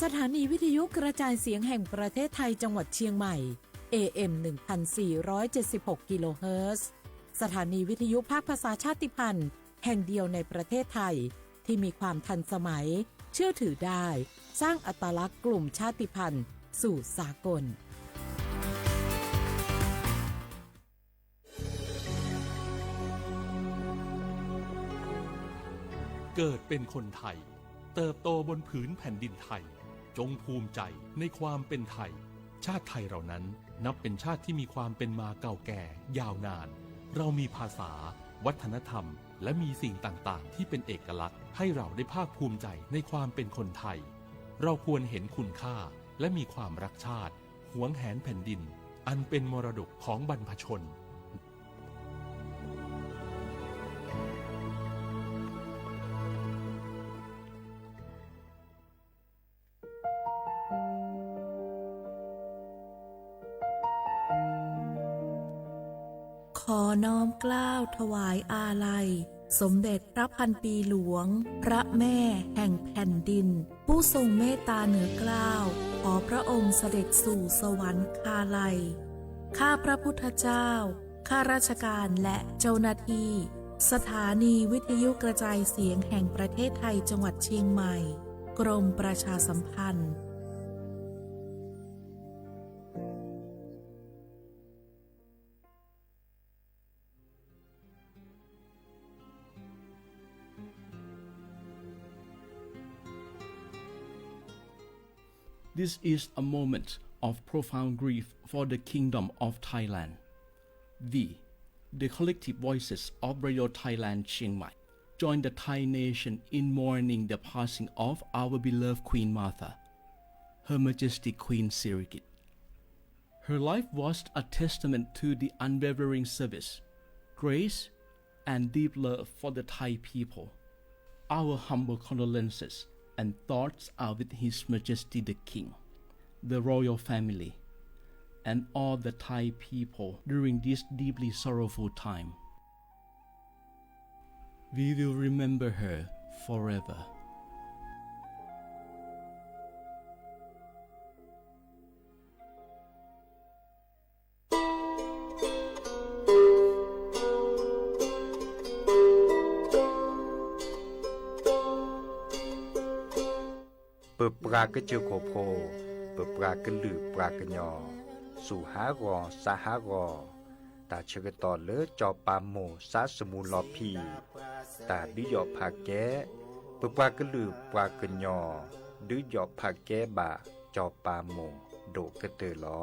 สถานีวิทยุกระจายเสียงแห่งประเทศไทยจังหวัดเชียงใหม่ เอ เอ็ม หนึ่งพันสี่ร้อยเจ็ดสิบหก กิโลเฮิรตซ์ สถานีวิทยุภาคภาษาชาติพันธุ์แห่งเดียวในประเทศไทย ที่มีความทันสมัย เชื่อถือได้ สร้างอัตลักษณ์กลุ่มชาติพันธุ์สู่สากล เกิดเป็นคนไทย เติบโตบนผืนแผ่นดินไทย จงภูมิใจในความเป็นไทย ชาติไทยเรานั้นนับเป็นชาติที่มีความเป็นมาเก่าแก่ยาวนาน เรามีภาษา วัฒนธรรม และมีสิ่งต่างๆ ที่เป็นเอกลักษณ์ ให้เราได้ภาคภูมิใจในความเป็นคนไทย เราควรเห็นคุณค่า และมีความรักชาติ หวงแหนแผ่นดิน อันเป็นมรดกของบรรพชน ขอน้อมเกล้าถวายอาลัย สมเด็จพระพันปีหลวง พระแม่แห่งแผ่นดิน ผู้ทรงเมตตาเหนือเกล้า ขอพระองค์เสด็จสู่สวรรคาลัย ข้าพระพุทธเจ้า ข้าราชการและเจ้าหน้าที่ สถานีวิทยุกระจายเสียงแห่งประเทศไทยจังหวัดเชียงใหม่ กรมประชาสัมพันธ์ This is a moment of profound grief for the Kingdom of Thailand. We, the collective voices of Radio Thailand Chiang Mai, join the Thai nation in mourning the passing of our beloved Queen Mother, Her Majesty Queen Sirikit. Her life was a testament to the unwavering service, grace, and deep love for the Thai people. Our humble condolences and thoughts are with His Majesty the King, the royal family, and all the Thai people during this deeply sorrowful time. We will remember her forever. ပပှၤကစၢၢ်ခိၣ်ဖိ, ပပှၤကလုာ်ပှၤကညီ, စူၢ်ဟးဂီၤစးဟးဂီၤ, တၢ်ဆၢကတီၢ်လၢစီၤပၤမိၢ်စးသမူလီၤဖံး, တၢ်ဒုးယီၣ်ဖးကဲ, ပပှၤကလုာ်ပှၤကညီ, ဒုးယီၣ်ဖးကဲဘၣ်စီၤပၤမိၢ်ဒိၣ်ကတၢၢ်လီၤ.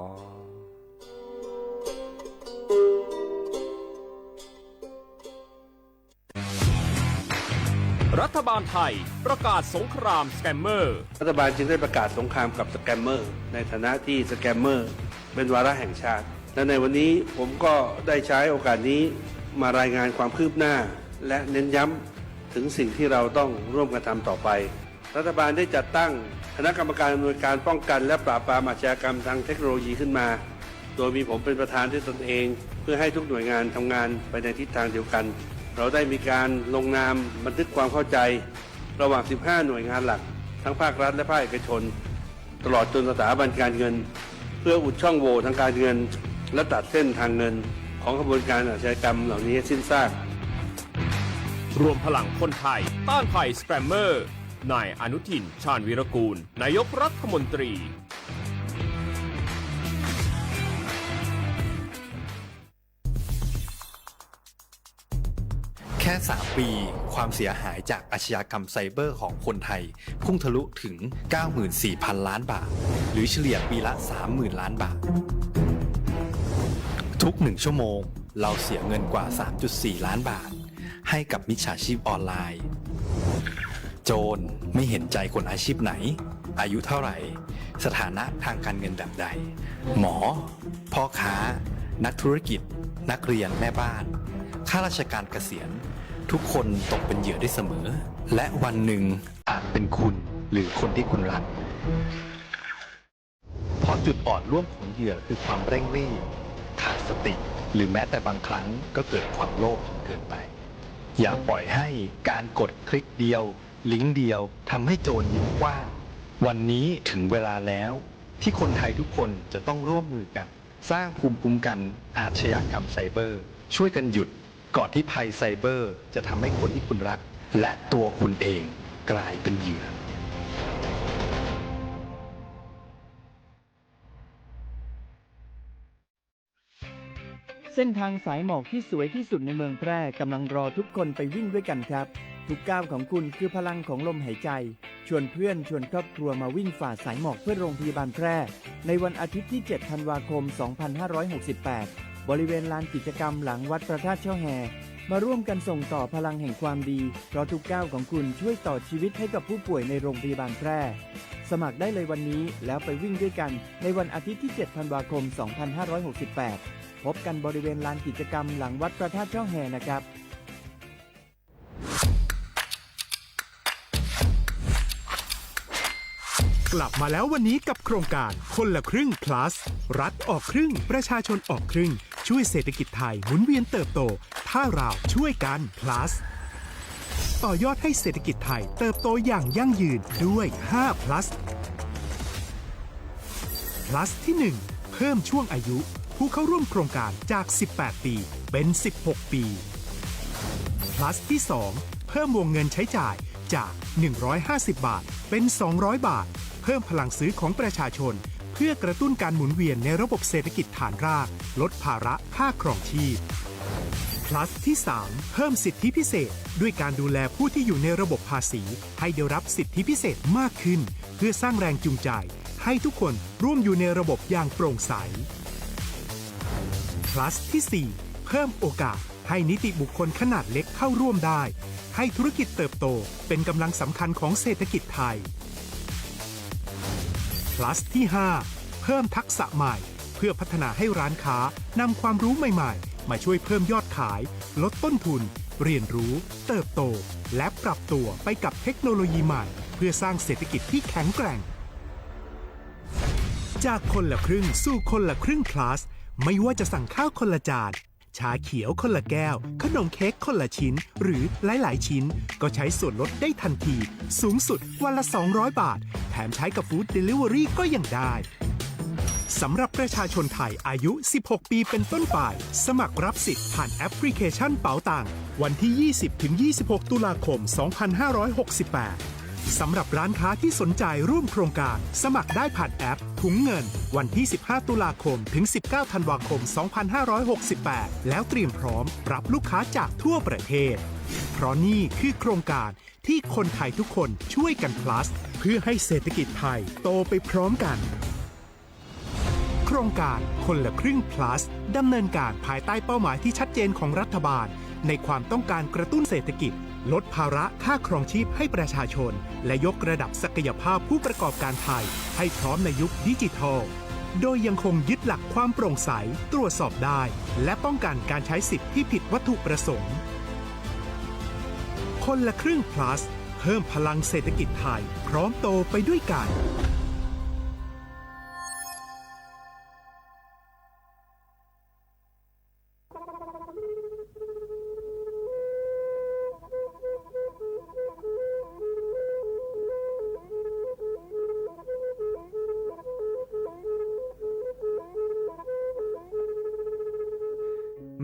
รัฐบาลไทยประกาศสงครามสแกมเมอร์ รัฐบาลจึงได้ประกาศสงครามกับสแกมเมอร์ ในฐานะที่สแกมเมอร์เป็นวาระแห่งชาติ และในวันนี้ผมก็ได้ใช้โอกาสนี้มารายงานความคืบหน้า และเน้นย้ำถึงสิ่งที่เราต้องร่วมกันทำต่อไป รัฐบาลได้จัดตั้งคณะกรรมการอำนวยการป้องกันและปราบปรามอาชญากรรมทางเทคโนโลยีขึ้นมา โดยมีผมเป็นประธานด้วยตนเอง เพื่อให้ทุกหน่วยงานทำงานไปในทิศทางเดียวกัน เราได้มีการลงนามบันทึกความเข้าใจ ระหว่าง สิบห้า หน่วยงานหลัก ทั้งภาครัฐและภาคเอกชน ตลอดจนสถาบันการเงิน เพื่ออุดช่องโหว่ทางการเงิน และตัดเส้นทางเงินของขบวนการอาชญากรรมเหล่านี้ให้สิ้นซาก รวมพลังคนไทยต้านภัยสแกมเมอร์ นายอนุทิน ชาญวีรกูล นายกรัฐมนตรี แค่ สาม ปี ความเสียหายจากอาชญากรรมไซเบอร์ของคนไทย พุ่งทะลุถึง เก้าหมื่นสี่พัน ล้านบาท หรือเฉลี่ยปีละ สามหมื่น ล้านบาท ทุกหนึ่งชั่วโมง เราเสียเงินกว่า สามจุดสี่ ล้านบาท ให้กับมิจฉาชีพออนไลน์ โจรไม่เห็นใจคนอาชีพไหน อายุเท่าไหร่ สถานะทางการเงินแบบใด หมอ พ่อค้า นักธุรกิจ นักเรียน แม่บ้าน ข้าราชการเกษียณ ทุกคนตกเป็นเหยื่อได้เสมอ และวันหนึ่งอาจเป็นคุณหรือคนที่คุณรัก เพราะจุดอ่อนร่วมของเหยื่อคือความเร่งรีบ ขาดสติ หรือแม้แต่บางครั้งก็เกิดความโลภจนเกินไป อย่าปล่อยให้การกดคลิกเดียว ลิงก์เดียวทำให้โจรยิ้มกว้าง วันนี้ถึงเวลาแล้วที่คนไทยทุกคนจะต้องร่วมมือกันสร้างภูมิคุ้มกันอาชญากรรมไซเบอร์ ช่วยกันหยุดก่อนที่ภัยไซเบอร์จะทำให้คนที่คุณรักและตัวคุณเองกลายเป็นเหยื่อ เส้นทางสายหมอกที่สวยที่สุดในเมืองแพร่กำลังรอทุกคนไปวิ่งด้วยกันครับ ทุกก้าวของคุณคือพลังของลมหายใจ ชวนเพื่อนชวนครอบครัวมาวิ่งฝ่าสายหมอกเพื่อโรงพยาบาลแพร่ ในวันอาทิตย์ที่ เจ็ด ธันวาคม สองพันห้าร้อยหกสิบแปด บริเวณลานกิจกรรมหลังวัดพระธาตุช่อแฮ มาร่วมกันส่งต่อพลังแห่งความดี เพราะทุกก้าวของคุณช่วยต่อชีวิตให้กับผู้ป่วยในโรงพยาบาลแพร่ สมัครได้เลยวันนี้ แล้วไปวิ่งด้วยกัน ในวันอาทิตย์ที่ เจ็ด ธันวาคม สองพันห้าร้อยหกสิบแปด พบกันบริเวณลานกิจกรรมหลังวัดพระธาตุช่อแฮนะครับ กลับมาแล้ววันนี้กับโครงการคนละครึ่ง plus รัฐออกครึ่ง ประชาชนออกครึ่ง ช่วยเศรษฐกิจไทยหมุนเวียนเติบโต ถ้าเราช่วยกัน plus ต่อยอดให้เศรษฐกิจไทยเติบโตอย่างยั่งยืนด้วย ห้า plus plus ที่ หนึ่ง เพิ่มช่วงอายุผู้เข้าร่วมโครงการจาก สิบแปด ปี เป็น สิบหก ปี plus ที่ สอง เพิ่มวงเงินใช้จ่ายจาก หนึ่งร้อยห้าสิบ บาท เป็น สองร้อย บาท เพิ่มพลังซื้อของประชาชน เพื่อกระตุ้นการหมุนเวียนในระบบเศรษฐกิจฐานราก ลดภาระค่าครองชีพ plus ที่ สาม เพิ่มสิทธิพิเศษ ด้วยการดูแลผู้ที่อยู่ในระบบภาษี ให้ได้รับสิทธิพิเศษมากขึ้น เพื่อสร้างแรงจูงใจ ให้ทุกคนร่วมอยู่ในระบบอย่างโปร่งใส plus ที่ สี่ เพิ่มโอกาสให้นิติบุคคลขนาดเล็กเข้าร่วมได้ ให้ธุรกิจเติบโตเป็นกำลังสำคัญของเศรษฐกิจไทย plus ที่ ห้า เพิ่มทักษะใหม่ เพื่อพัฒนาให้ร้านค้านำความรู้ใหม่ๆ มาช่วยเพิ่มยอดขาย ลดต้นทุน เรียนรู้ เติบโต และปรับตัวไปกับเทคโนโลยีใหม่ เพื่อสร้างเศรษฐกิจที่แข็งแกร่ง จากคนละครึ่งสู่คนละครึ่ง plus ไม่ว่าจะสั่งข้าวคนละจาน ชาเขียวคนละแก้ว ขนมเค้กคนละชิ้น หรือหลายๆ ชิ้น ก็ใช้ส่วนลดได้ทันที สูงสุดวันละ สองร้อย บาท แถมใช้กับ Food Delivery ก็ยังได้ สำหรับประชาชนไทยอายุ สิบหก ปีเป็นต้นไป สมัครรับสิทธิ์ผ่านแอปพลิเคชันเป๋าตัง วันที่ ยี่สิบ ถึง ยี่สิบหก ตุลาคม สองพันห้าร้อยหกสิบแปด สำหรับร้านค้าที่สนใจร่วมโครงการ สมัครได้ผ่านแอปถุงเงิน วันที่ สิบห้า ตุลาคม ถึง สิบเก้า ธันวาคม สองพันห้าร้อยหกสิบแปด แล้วเตรียมพร้อมรับลูกค้าจากทั่วประเทศ เพราะนี่คือโครงการที่คนไทยทุกคนช่วยกัน plus เพื่อให้เศรษฐกิจไทยโตไปพร้อมกัน โครงการคนละครึ่ง plus ดำเนินการภายใต้เป้าหมายที่ชัดเจนของรัฐบาล ในความต้องการกระตุ้นเศรษฐกิจ ลดภาระค่าครองชีพให้ประชาชน และยกระดับศักยภาพผู้ประกอบการไทย ให้พร้อมในยุคดิจิทัล โดยยังคงยึดหลักความโปร่งใส ตรวจสอบได้ และป้องกันการใช้สิทธิ์ที่ผิดวัตถุประสงค์ คนละครึ่ง plus เพิ่มพลังเศรษฐกิจไทย พร้อมโตไปด้วยกัน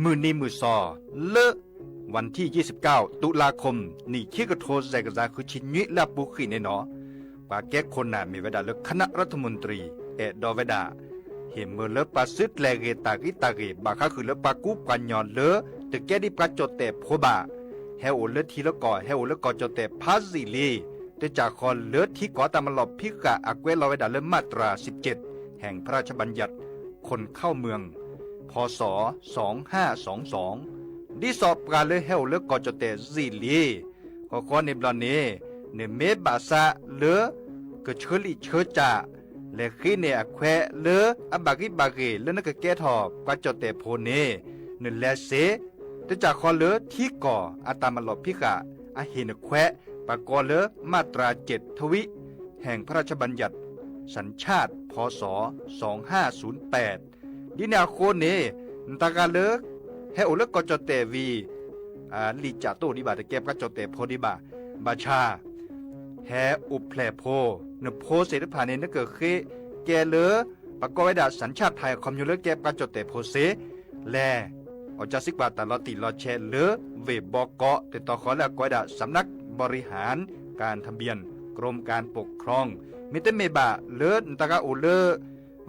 မုၢ်နံၤမုၢ်စီၤ လၢ วันที่ ยี่สิบเก้า ตุลาคม နံၣ်ခံကထိ စဲးကစၢ် ဃုဆံနွံ လၢအပူၤကွံာ်န့ၣ်နီၤ ပှၤကဲခိၣ်နၢ်မ့ၢ်ဝဲဒၣ်လၢ คณะรัฐมนตรี အဲၣ်ဒိးဝဲဒၣ် ဟ့ၣ်မၢလၢပှၤစုကျဲၤဂ့ၤတၢ်ဂံၢ်တၢ်ဂ့ၤ ဘၣ်ဃးဃုာ်လၢပှၤကူပှၤကညီလၢ တကဲဒ်ပှၤကၠီၣ်တဲၣ်ဖိဘၣ် ဟဲအိၣ်လၢထံလၢကီၢ် ဟဲအိၣ်လၢကီၢ်ကၠီၣ်တဲၣ်ဖးယံာ်လံ တစၢ်ဃီလၢထံကီၢ်အတၢ်မၤလီၢ်ဖံးဃာ် အကွဲးလီၤဝဲဒၣ်လၢ มาตราสิบเจ็ด แห่งพระราชบัญญัติ คนเข้าเมือง พ.ศ. สองห้าสองสอง ဒ်သိးပှၤလၢဟဲအိၣ်လၢကီၢ်ကၠီၣ်တဲၣ်ယံာ်လံ ဃီဃီန့ၣ်ဘျီန့ၣ် နမ့ၢ်ဘၣ်ဆၣ်လၢ ကဆၢလံာ်ဆၢစၢ် လဲၤဃ့န့ၢ်အခွဲးလၢအဘၣ်ဂံၢ်ဘၣ်ဂ့ၤ လၢနကကဲထီၣ်ပှၤကၠီၣ်တဲၣ်ဖိန့ၣ် နလဲၤစ့ တစၢ်ဃီလၢထံကီၢ်အတၢ်မၤလီၢ်ဖံးဃာ် အဟ့ၣ်နခွဲး ပှၤကိးလၢ มาตราเจ็ด ทวี แห่งพระราชบัญญัติ สัญชาติ พ.ศ. สองห้าศูนย์แปด ဒ်န့ၣ်အဃိန့ၣ် နတၢ်ဂၤလၢ ဟဲအိၣ်လၢကီၢ်ကၠီၣ်တဲၣ်ဝံၤ လံာ်ကၠၢ်တိၣ်ဒံးဘၣ် တကဲပှၤကၠီၣ်တဲၣ်ဖိဒံးဘၣ် ဘၣ်ဆၣ် ဟဲအိၣ်ဖျဲၣ်ဖိ, နဖိသ့ၣ်တဖၣ်န့ၣ် နကဃ့ကဲလၢ ပကိးဝဲဒၣ် สัญชาติไทย အခီပညီလၢကဲပှၤကၠီၣ်တဲၣ်ဖိသ့, လဲၤ အီၣ်ကၠၢစံကွၢ်တၢ်လီၤတံၢ်လီၤဆဲးလၢ ဝ့ၢ်ဘီကီး တတီၤဃီလၢအကိးဝဲဒၣ် สำนักบริหารการทะเบียน กรมการปกครอง, မ့တမ့ၢ်ဘၣ်လၢနတဂၤအိၣ်လၢ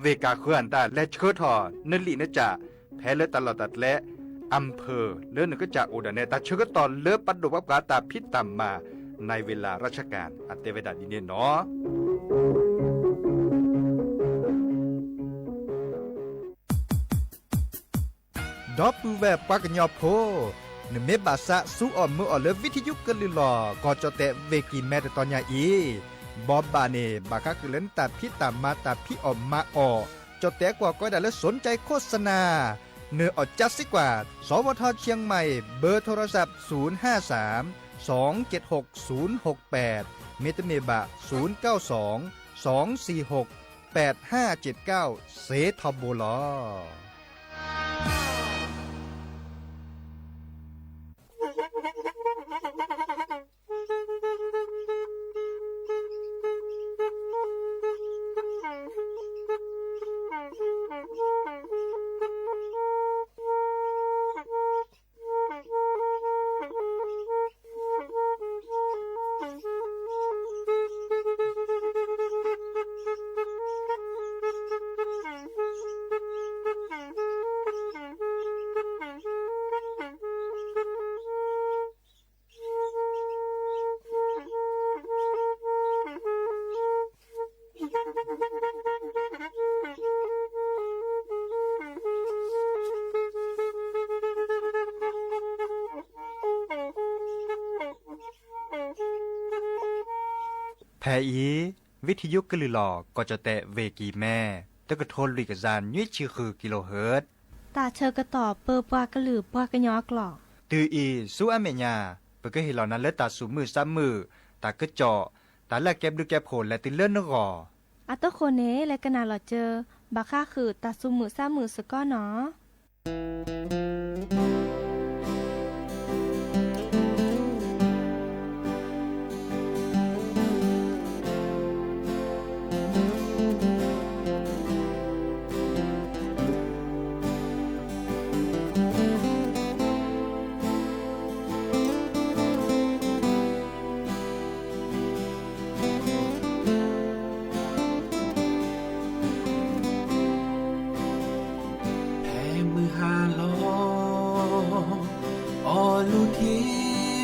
ဝ့ၢ်ကၢ်ဃၢၤအတၢ် လဲၤဆှၢထီၣ်နလံာ်နကၠၣ် ဖဲလၢတၢ်လီၢ်တၢ်ကျဲ อำเภอ လၢနကစၢ်အိၣ်ဒၣ်နဲ တၢ်ဆၢကတီၢ်လၢပဒိၣ်ပှၤပှၤတၢ်ဖံးတၢ်မၤ ในเวลาราชการ အတဲဝဲဒၣ်ဒ်န့ၣ်နီၤ. ဒီပုၢ်ဝဲၢ်ပှၤကညီဖိ, နမ့ၢ်ဘၣ်သးစူအီၣ်မုာ်အီၣ်လၢ ဝံထယုကလုၢ်လီၢ် ကီၢ်ကၠီၣ်တဲၣ် ဝ့ၢ်ကံၢ်မဲ တတီၤညါအံၤ, ဘီဘၣ်န့ၣ် ဘၣ်ဃးဃုာ်လၢနတၢ်ဖံးတၢ်မၤ တၢ်ဖံးအီၣ်မၤအီၣ်, ကၠီၣ်တဲၣ်ကွီၢ်ကိးဝဲဒၣ်လၢ สนใจโฆษณา နအီၣ်ကၠၢစံကွၢ် สวท เชียงใหม่ เบอร์โทรศัพท์ ศูนย์ห้าสาม สองเจ็ดหก ศูนย์หกแปด မ့တမ့ၢ်ဘၣ် ศูนย์เก้าสอง สองสี่หก แปดห้าเจ็ดเก้า စ့ထီဘိလီၤ. ဖဲအံၤ ဝံထယုကလုၢ်လီၢ် ကီၢ်ကၠီၣ်တဲၣ် ဝ့ၢ်ကံၢ်မဲ တကထိလွံၢ်ကယၤနွံဆံဃု kilohertz တၢ်ဆၢကတီၢ်ပၢပှၤကလုာ်ပှၤကညီအကျိာ်. တုၤအံၤဆူအမဲာ်ညါ ပကဟ့ၣ်လီၤနၤလၢတၢ်သူၣ်မုာ်သးမုာ်, တၢ်ကစီၣ်, တၢ်လၢအကဲဘျုးကဲဖှိၣ်လဲၤတုၤလၢနဂီၢ်. အတဃိန့ၣ် လဲၤကနၣ်လီၤစၢၤ ဘၣ်ဃးဃုာ်တၢ်သူၣ်မုာ်သးမုာ်စ့ၢ်ကီးနီၤ. ဖဲမုၢ်ဟါလီၤ အီၣ်လူၤထံ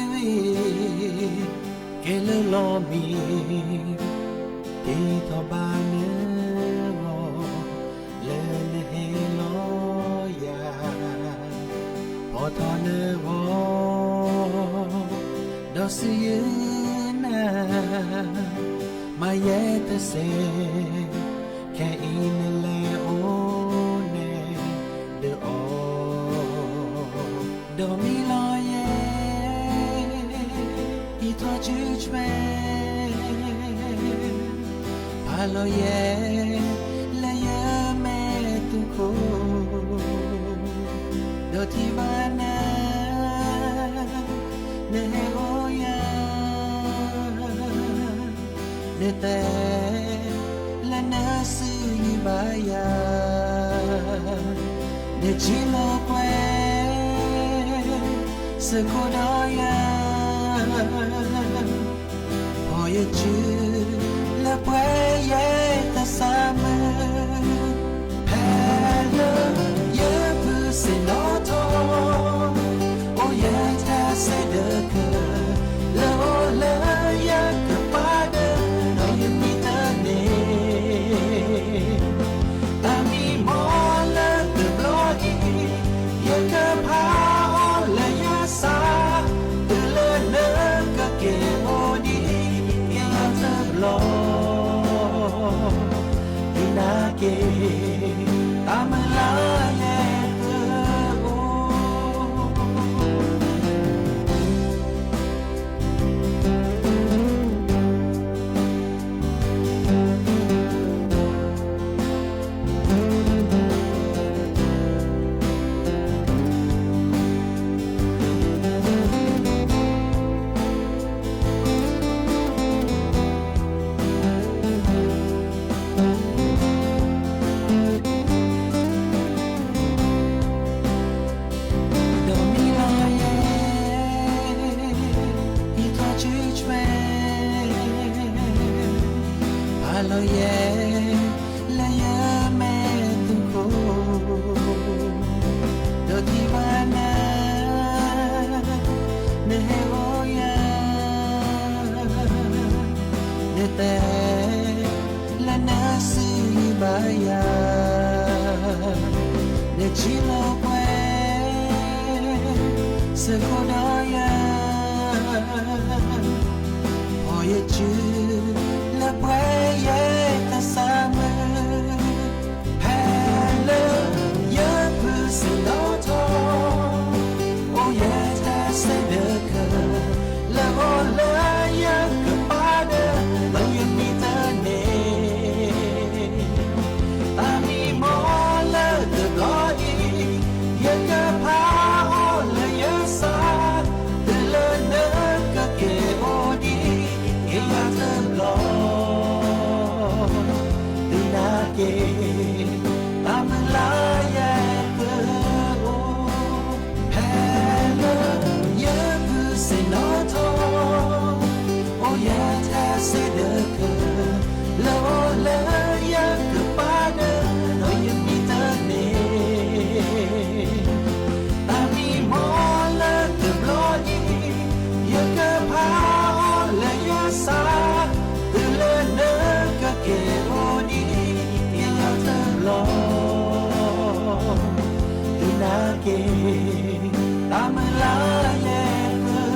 ဝံၤ ကဲလၢလီၢ်မံ ဒ်သိးဘၣ်နဂီၢ် လၢနဟ့ၣ်လီၤယၤ ဖီထီၣ်နဂီၢ် ဒီးစံးယုာ်နၤ မၤယဲတစဲး ခဲအံၤနလဲၤအိၣ်နဲၣ်ဒီးအီၤ ဒီးမံလီၤယဲ ဟံးထီၣ်စုဆွဲ ဖးလီၤယဲ လၢယမဲာ်တူၢ်ခိၣ် ဒီးထံၣ်ဘၣ်နၤ နဟဲအိၣ်ယၤ နတဲ လၢနစုယုၢ်ဘၣ်ယၤ နထံၣ်လီၤကွဲ စ့ၢ်ကီးဒီးယၤ ဖီယစု လၢပှဲၤယဲတၢ်သးမုာ် ဖဲလၢယဖုးစ့ၣ်နီၤထီၣ် အိၣ်ယဲတၢ်ဆဲးဒၢက လၢအိၣ်လၢယကပၤဒၢး ဒီးယမံတန့ၢ် တၢ်မံမီၢ်လၢတဘျီအံၤ ယကဖးအီၤလၢယသး တုၤလၢနကက့ၤအိၣ်ဒံး က့ၤလီၤတဘျီ ဒ်နၤက့ၤ တၢ်မုၢ်လၢ်ယဲတအိၣ် ယဲ လၢယမဲာ်သူခိၣ်, ဒီးထံၣ်ဘၣ်နၤ, နဟဲအိၣ်ယၤ, နတဲ လၢနစံးဘၣ်ယၤ, နထံၣ်လိာ်ကွဲ စ့ၢ်ကီးဒီးယၤ, အီယစု လၢပှဲၤယဲတၢ်ဆါမုၢ်, ဖဲလၢယဖုးစ့ၣ်နီၤထီၣ်, အိၣ်ယဲတၢ်ဆဲးဒၢးခၢၣ်, လၢအီၤလၢယကပၤဒၢး, လၢယမံတန့ၣ် တၢ်မံမီၢ်လၢတဘျီအံၤ, ယကဖးအီၤလၢယသး, တုၤလၢနကက့ၤအိၣ်ဒံး က့ၤယၤတဘျီ, ဒုးနၤက့ၤ တၢ်မုၢ်လၢ်ယဲကအိၣ်, ဖဲလၢယဖုးစ့ၣ်နီၤထီၣ်, အိၣ်ယဲတၢ်ဆဲးဒၢးခၢၣ်, လၢအီၤလၢယကပၤဒၢး, ဒီးယမံတန့ၣ် တၢ်မံမီၢ်လၢတဘျီအံၤ, ယကဖးအီၤလၢယသး, တုၤလၢနကက့ၤအိၣ်ဒံး က့ၤယၤတဘျီ, ဒုးနၤက့ၤ တၢ်မုၢ်လၢ်ယဲကအိၣ်.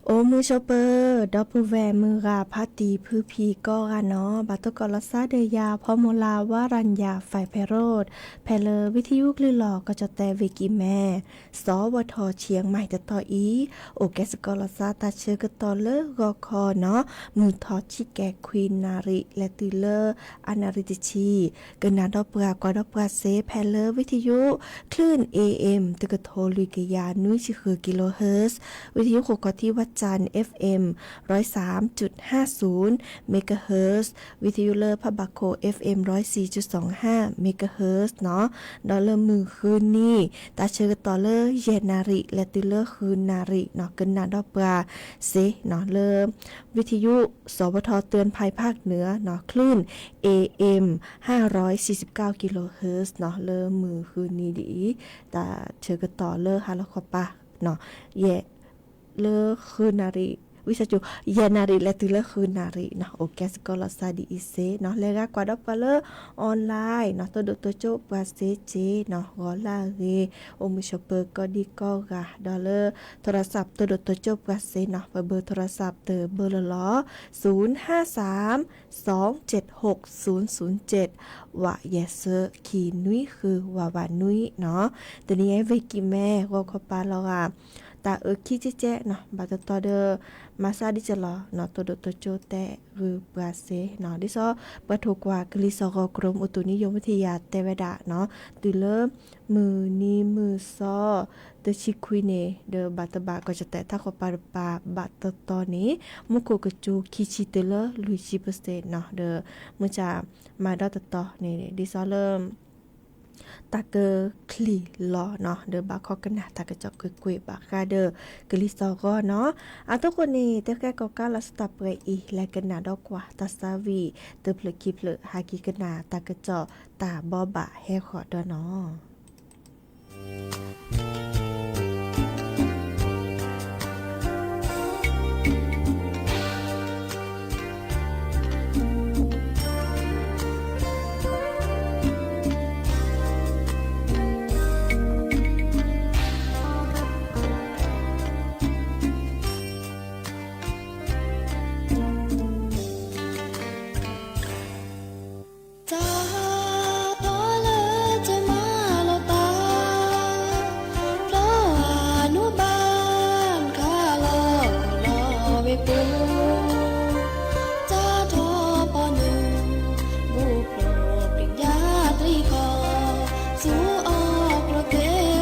အိၣ်မုာ်ဆိးပၢၤ ဒီပုၢ်ဝဲၢ်မုၢ်ဂၤဖါတံၢ်ဖုဖံးကိးဂၤနီၤ, ဘၣ်သကိးလီၤသးဒီးယၤ ဖီမိၢ်လၢ် ဝါရၤညၣ် ဖဲးဖဲးရိၣ်, ဖဲလၢဝံထံယုၢ်ကလုၢ်လီၤ ကီၢ်ကၠီၣ်တဲၣ် ဝ့ၢ်ကံၢ်မဲၢ် စီၤဝီၤထီၣ် ဆံၣ်မဲၣ်တတီၤအံၤ, အိၣ်ကဲစ့ၢ်ကီးလီၤသး တၢ်ဆၢကတီၢ်လၢဂီၤခီနီၤ, မုၢ်ထီၣ်ဆံကဲးခွံနၣ်ရံၣ် လဲၤတုၤလၢ အါနၣ်ရံၣ်တဆံ, ကနၣ်ဒီးပှၤ ကွၢ်ဒီးပှၤစ့ ဖဲလၢဝံထံယုၢ် คลื่น เอ เอ็ม တကထိလွံၢ်ကယၤနွံဆံဃု kilohertz, ဝံထံယုၢ်ဃိးခီၣ်ထံး ဝၣ်စၣ် เอฟ เอฟ เอ็ม ร้อยสามจุดห้าศูนย์ megahertz, ဝံထံယုၢ်လၢဖးဘၣ်ခိၣ် เอฟ เอฟ เอ็ม ร้อยสี่จุดสองห้า megahertz နီၤ, ဒီးလၢမုၢ်ဃုနံၤ တၢ်ဆၢကတီၢ်လၢယဲၢ်နၣ်ရံၣ် လဲၤတုၤလၢဃုနၣ်ရံၣ်နီၤ, ကနၣ်ဒီးပှၤစ့နီၤ လၢ ဝံထံယုၢ် စီၤဝီၤထီၣ် เตือนภัยภาคเหนือနီၤ, คลื่น เอ เอ็ม ห้าร้อยสี่สิบเก้า kilohertz နီၤ, လၢမုၢ်ဃုနံၤဒ်အံၤ, တၢ်ဆၢကတီၢ်လၢဟါလီၤခီပၤ ယဲၢ် လၢဃုနၣ်ရံၣ်, ဝံသးစူၤ ယဲၢ်နၣ်ရံၣ် လဲၤတုၤလၢဃုနၣ်ရံၣ်နီၤ, အိၣ်ကဲစ့ၢ်ကီးလီၤသးဒ်အံၤစ့နီၤ, လဲၤဂၤကွၢ်ဒီးပှၤလၢ online နီၤ, တိၢ်ဒိၣ်တိၢ်ကၠိၣ်ပှၤစ့စ့နီၤ, ဂီၤလၢအဂ့ၤ, အိၣ်မုာ်ဆိးပၢၤကိးဒံကိးဂၤ, ဒီးလၢ โทรศัพท์ တိၢ်ဒိၣ်တိၢ်ကၠိၣ်ပှၤစ့နီၤ, ပဘၢ โทรศัพท์ တဘၢလီၤလီၤ, ศูนย์ห้าสาม สองเจ็ดหก ศูนย์ศูนย์เจ็ด ဝးယဲၢ်ဆၢခံနွံဃု ဝးဝးနွံနီၤ, တနံၤအံၤ ဝ့ၢ်ကံၢ်မဲၢ် ဂီၤခီပၤလီၤဂာ် တၢ်အၢခံကဲကဲနီၤ, ဘၣ်တတီဒီး မၤစၢ်ဒ်ကလီၤနီၤ, တိၢ်ဒိၣ်တိၢ်ကၠိၣ်တဲဂုာ်ပှၤစ့နီၤ, ဒ်သိး ပှၤထိၣ်ကွၢ်ကလံၤစိးဂီၤ กรมอุตุนิยมวิทยา တဲဝဲဒၣ်နီၤ, တုၤလၢ မုၢ်နံၤမုၢ်သီ တဆံခွံန့ၣ် ဒီးဘၣ်တဘၣ် ကီၢ်ကၠီၣ်တဲၣ် ထးခိၣ်ပၤတပၤ ဘၣ်တတီန့ၣ် မူခိၣ်ကစူၤခံဆံတုၤလၢလွံၢ်ဆံ percent နီၤ, ဒီးမုၢ်ဆါမၤဒီးတတီန့ၣ် ဒ်သိးလၢ တၢ်ကချံၣ်လီၤနီၤ, ဒီးဘၣ်ခီကနၣ်တၢ်ကစီၣ်ကွ့ၢ်ကွ့ၢ်ဘၣ်ဃးဒီး ကလံၤစိးဂီၤနီၤ, အသကိးန့ၣ် တၢ်ဃဲကီၢ်ကးလီၤစတၢ်ပှဲၤအံၤ လဲၤကနၣ်ဒီးကွၢ်တၢ်သးဝံၣ် တဖျၢၣ်ခံဖျၢၣ် ဟဲက့ၤကနၣ်တၢ်ကစီၣ်တၢ်ဘီဘၣ်ဟဲဃီၤဒီးနီၤ. တၢ်ထီၣ်လၢကမၤလိာ်သး ဖျိအနူဘၣ်ခါလီၤ လီၤဝဲပူၤ တၢ်ထီၣ်ပီနုာ် ဘူၣ်ဖျိပျံၤညါတရံးခီ ဆူအီၣ်ကျိၤသ့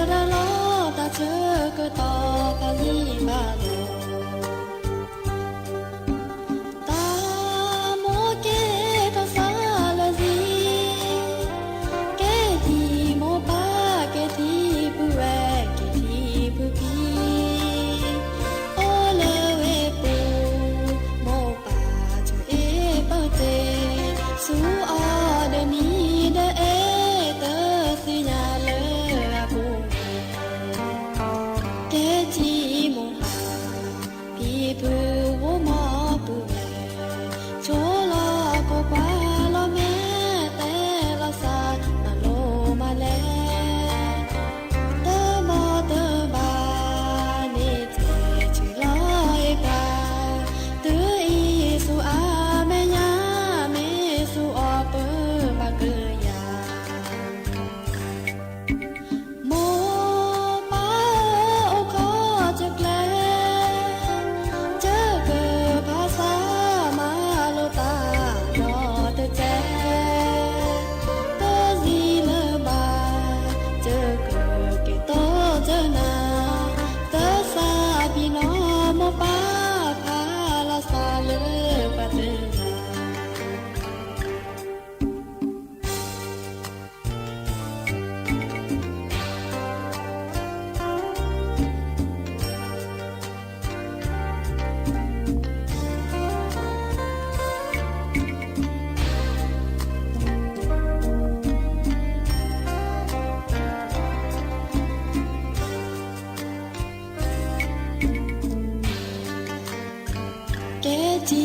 ထံ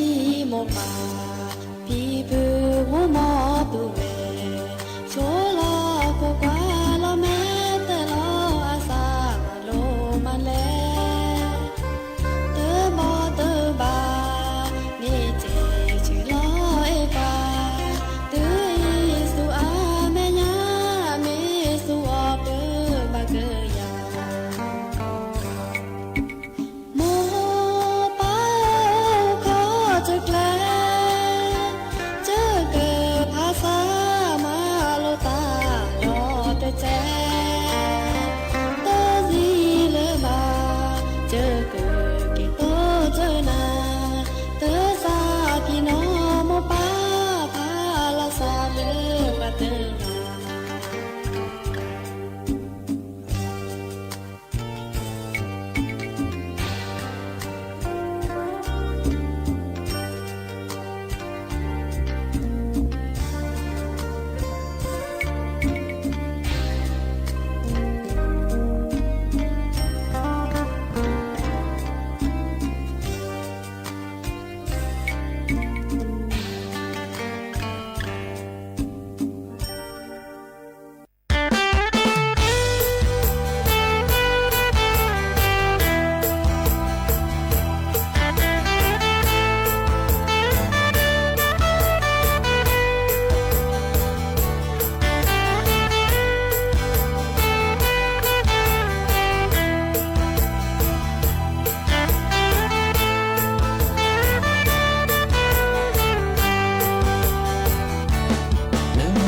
မိၢ်ပၢ် ဖံဖုမူမီၢ်သူဝဲ, ဆိလီၤခိၣ်ကွၢ်လီၤမဲာ် တဲလီၤအသးဘၣ်လိာ်မးလဲၣ်. တဘီတဘၣ် မ့ၢ်တဲဆၢလီၤအဲၣ်ပၢ်, တုၤအံၤဆူအမဲာ်ညါ မ့ၢ်ဆူအီၤပၢဘၣ်ကယၤ မိၢ်ပၢ်အိၣ်ခိးတကျဲ, ကကဖးဆါမၤလိာ်သးဒီးတစဲး, တၢ်စံးလၢၤဘၣ် ကကက့ၤတိၢ်ကနၤ, တၢ်သးက့ၤနီၢ်မိၢ်ပၢ် ဖးလီၤသးလၢပှၤတဂၤ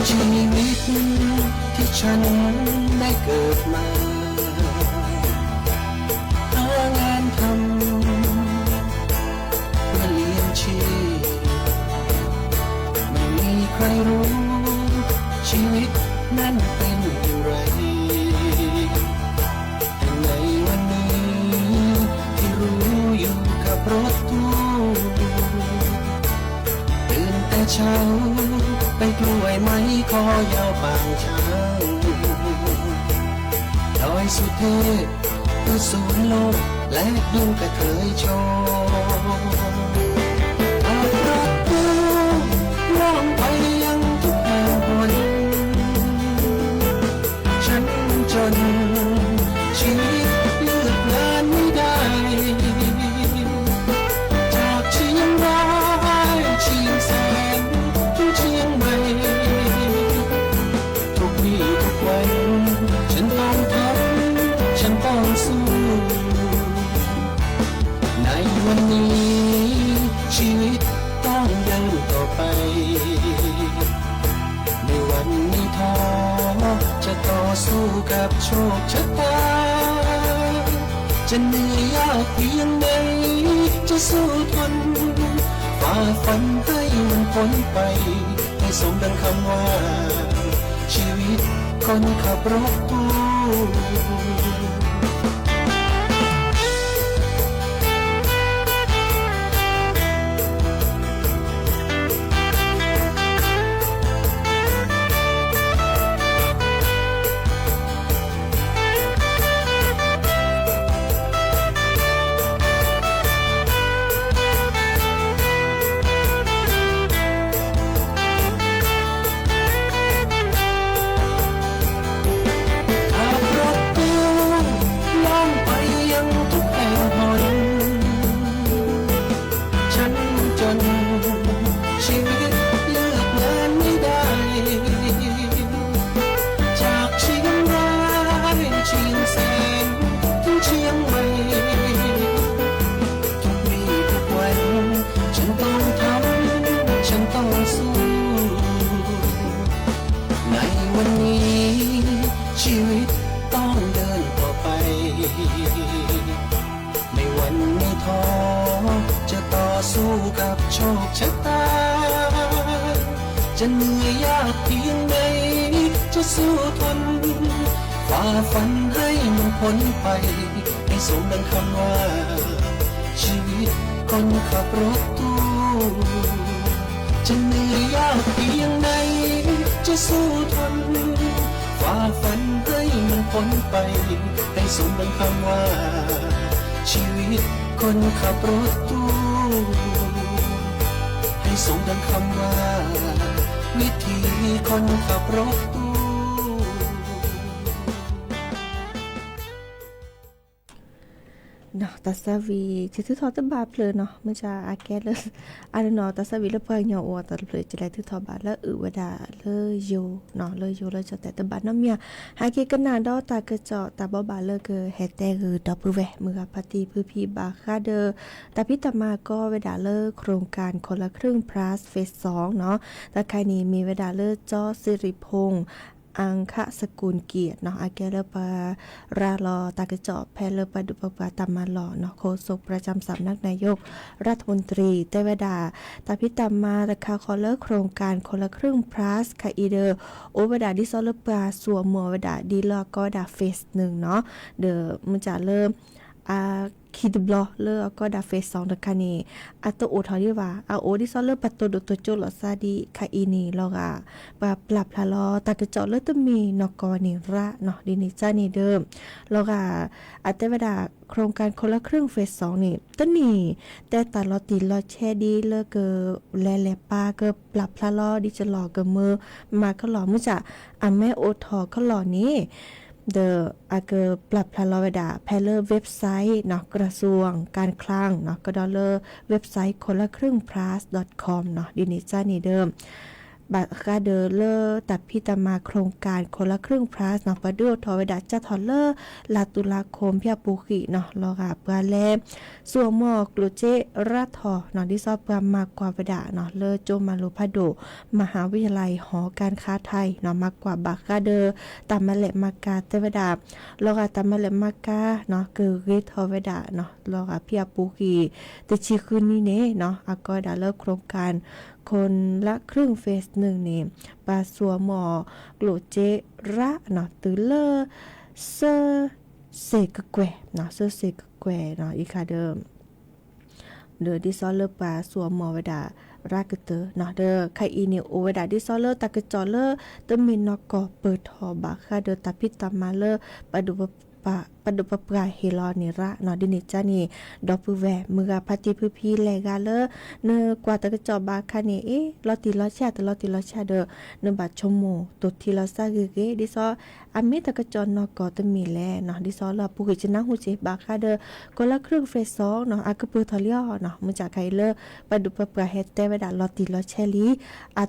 ชีวิตที่ฉันได้เกิดมา หางานทำ เพื่อเลี้ยงชีพ ไม่มีใครรู้ ชีวิตนั้นเป็นอย่างไร แต่ในวันนี้ ที่รู้อยู่กับรถตู้ ตื่นแต่เช้า ไปกล้วยไม้คอยาวปางช้าง ดอยสุเทพ คือสวนโลก และดูกระเทยโชว์ ขับรถตู้ ล่องไปยังทุกแห่งหน ฉันจน ชีวิตเลือกงานไม่ได้ จากเชียงราย เชียงแสน ถึงเชียงใหม่ ทุกวีทุกวัน ฉันต้องทำ ฉันต้องสู้ ในวันนี้ ชีวิตต้องเดินต่อไป ไม่หวั่นไม่ท้อ จะต่อสู้กับโชคชะตา จะเหนื่อยยากเพียงไหน จะสู้ทน ฝ่าฟันให้มันพ้นไป ให้สมดังคำว่า ชีวิตคนขับรถตู้ ขับรถตู้ ล่องไปยังทุกแห่งหน ฉันจน ชีวิตเลือกงานไม่ได้ จากเชียงราย เชียงแสน ถึงเชียงใหม่ ทุกวีทุกวัน ฉันต้องทำ ฉันต้องสู้ ในวันนี้ ชีวิตต้องเดินต่อไป ไม่หวั่นไม่ท้อ จะต่อสู้กับโชคชะตา จะเหนื่อยยากเพียงไหน จะสู้ทน ฝ่าฟันให้มันพ้นไป ให้สมดังคำว่า ชีวิตคนขับรถตู้ จะเหนื่อยยากเพียงไหน จะสู้ทน ฝ่าฟันให้มันพ้นไป ให้สมดังคำว่า ชีวิตคนขับรถตู้ ခီညိသးပြီ တၢ်သၢဝံၤထံၣ်ထုးထီၣ်တဘၣ်ဖျၢၣ်နီၤ, မ့ၢ်ကအကဲလၢ အဒိနီၤ တၢ်သၢဝံၤလၢပှၤကညီအိၣ်အသးတဖျၢၣ် ကလဲၤထုးထီၣ်ဘၣ်လၢအုးဝဲဒၣ်လၢယိၤနီၤ, လၢယိၤလၢကၠီၣ်တဲာ်တဘၣ်နီတမံၤဧါ. ဟဲက့ၤကနၣ်ဒီးတၢ်ကစီၣ်တၢ်ဘိးဘၣ်လၢကဟဲတဲဂုာ်ဒီပုၢ်ဝဲၢ်မုၢ်ဂၤဖါတံၢ်ဖုဖံဘၣ်ဃးဒီး တၢ်ဖံးတၢ်မၤကီဝဲဒၣ်လၢ โครงการคนละครึ่ง Plus Phase သွင် နီၤ, တၢ်ခါအံၤန့ၣ်မ့ၢ်ဝဲဒၣ်လၢ စီၤစံၤရံဖူ อังคสกุลเกียรติ နီၤ, အကဲလၢပှၤရၤလီၤတၢ်ကစီၣ်ဖဲလၢပှၤဒုးပှၤပှၤတၢ်မၤလီၢ်နီၤ, โฆษกประจำสำนักนายกรัฐมนตรี တဲဝဲဒၣ် တၢ်ဖံးတၢ်မၤတခါဃီလၢ โครงการคนละครึ่ง Plus ခါအံၤဒီး အိၣ်ဝဲဒၣ်ဒ်သိးလၢပှၤစိာ်မီၤဝဲဒၣ်ဒ်လၢအကီဝဲဒၣ် phase နွံ နီၤ, ဒီးမ့ၢ်ကလၢ အခံတဘျီလၢအကီဝဲဒၣ် phase သွင် တခါန့ၣ် အတအိၣ်ထီၣ်ဒံးဘၣ်, အအိၣ်ဒ်သိးလၢပှၤတိၢ်ဒိၣ်တိၢ်ကၠိလိာ်သးဒ်ခါအံၤန့ၣ်လီၤဂာ် ပှၤပျၢ်ဖျါလီၤတၢ်ကစီၣ်လၢတမ့ၢ်နီၢ်ကီၢ်န့ၣ်ရၣ်နီၤ, ဒ်န့ၣ်ကန့ၣ်ဒီး လီၤဂာ် အတဲဝဲဒၣ် โครงการคนละครึ่ง phase သွင် န့ၣ် တန့ၢ် တဲတၢ်လီၤတံၢ်လီၤဆဲးဒ်လၢကလဲၤလဲၤပာ်ကပျၢ်ဖျါလီၤဒ်ကလီၢ်ကမၢမၤကလီၢ် မ့ၢ်က အမ့ၢ်အိၣ်ထီၣ်ကလီၢ်န့ၣ် ဒီးအကပျၢ်ဖျါလီၤဝဲဒၣ် ဖဲလၢ website နီၤ กระทรวงการคลัง နီၤ ကဒီးလၢ website คนละครึ่ง plus dot com နီၤ, ဒ်န့ၣ်ကန့ၣ်ဒီး ဘၣ်ဃးဒီးလၢတၢ်ဖံးတၢ်မၤ โครงการคนละครึ่ง plus နီၤ ပှၤဒုးအိၣ်ထီၣ်ဝဲဒၣ်ကၢ်ထီၣ်လၢ လါတုၤလါခိၣ် ဖဲအပူၤကွံာ်နီၤ, လီၤဂာ်ပှၤလဲၤ စိာ်မီၤကျိၣ်စ့ရၣ်ထီၣ်နီၤ, ဒ်သိးပှၤမၤကွၢ်ဝဲဒၣ်နီၤ လၢကၠိမၤလိဖးဒိၣ် มหาวิทยาลัยหอการค้าไทย နီၤ, မၤကွၢ်ဘၣ်ဃးဒီး တၢ်မၤလဲၢ်မၤကၤတဲဝဲဒၣ် လီၤဂာ်တၢ်မၤလဲၢ်မၤကၤနီၤ ကဂ့ၤထီၣ်ဝဲဒၣ်နီၤ, လီၤဂာ်ဖဲအပူၤကွံာ် တဆံဃုနံၣ်န့ၣ်နီၤ အကီဝဲဒၣ်လၢ โครงการคนละครึ่ง phase န့ၣ် ပှၤစိာ်မီၤကျိၣ်စ့ရၣ်နီၤ တုၤလၢ သၢ စ့ကကွဲၢ်နီၤ, သၢ စ့ကကွဲၢ်နီၤ အံၤခါဒီး ဒီးဒ်သိးလၢပှၤစိာ်မီၤဝဲဒၣ်ရၣ်ကတၢၢ်နီၤ, ဒီးခါအံၤန့ၣ် အိၣ်ဝဲဒၣ်ဒ်သိးလၢတၢ်ကစီၣ်လၢ တမ့ၢ်နီၢ်ကီၢ်ပၢၢ်ထီၣ်ဘၣ်ဃးဒီးတၢ်ဖံးတၢ်မၤလၢ ပှၤဒုးပှၤပှၢ်ဟ့ၣ်လီၤန့ၣ်ရၣ်နီၤ, ဒ်န့ၣ်ကန့ၣ် ဒီပုၢ်ဝဲၢ်မုၢ်ဂၤဖါတံၢ်ဖုဖံလဲၣ်ဂၤလၢ နကွၢ်တၢ်ကစီၣ်ဘၣ်ခါန့ၣ် အ့ လီၤတံၢ်လီၤဆဲး တလီၤတံၢ်လီၤဆဲးဒီး နဘၣ်ဆိကမိၣ်တိၢ်ထံလီၤစၢ်ဂ့ၤဂ့ၤ ဒ်သိး အမ့ၢ်တၢ်ကစီၣ်နီၢ်ကီၢ်တမ့ၢ်လဲၣ်နီၤ, ဒ်သိးလၢအပူၤကွံာ်ကနၢ်ဟူစ့ၢ်ဘၣ်ဃးဒီး คนละครึ่ง phase သွင် နီၤ အကပၢၢ်ထီၣ်လံအီၤနီၤ, မ့ၢ်ကခါအံၤလၢ ပှၤဒုးပှၤပှၢ်ဟဲတဲဝဲဒၣ်လီၤတံၢ်လီၤဆဲးလံ အ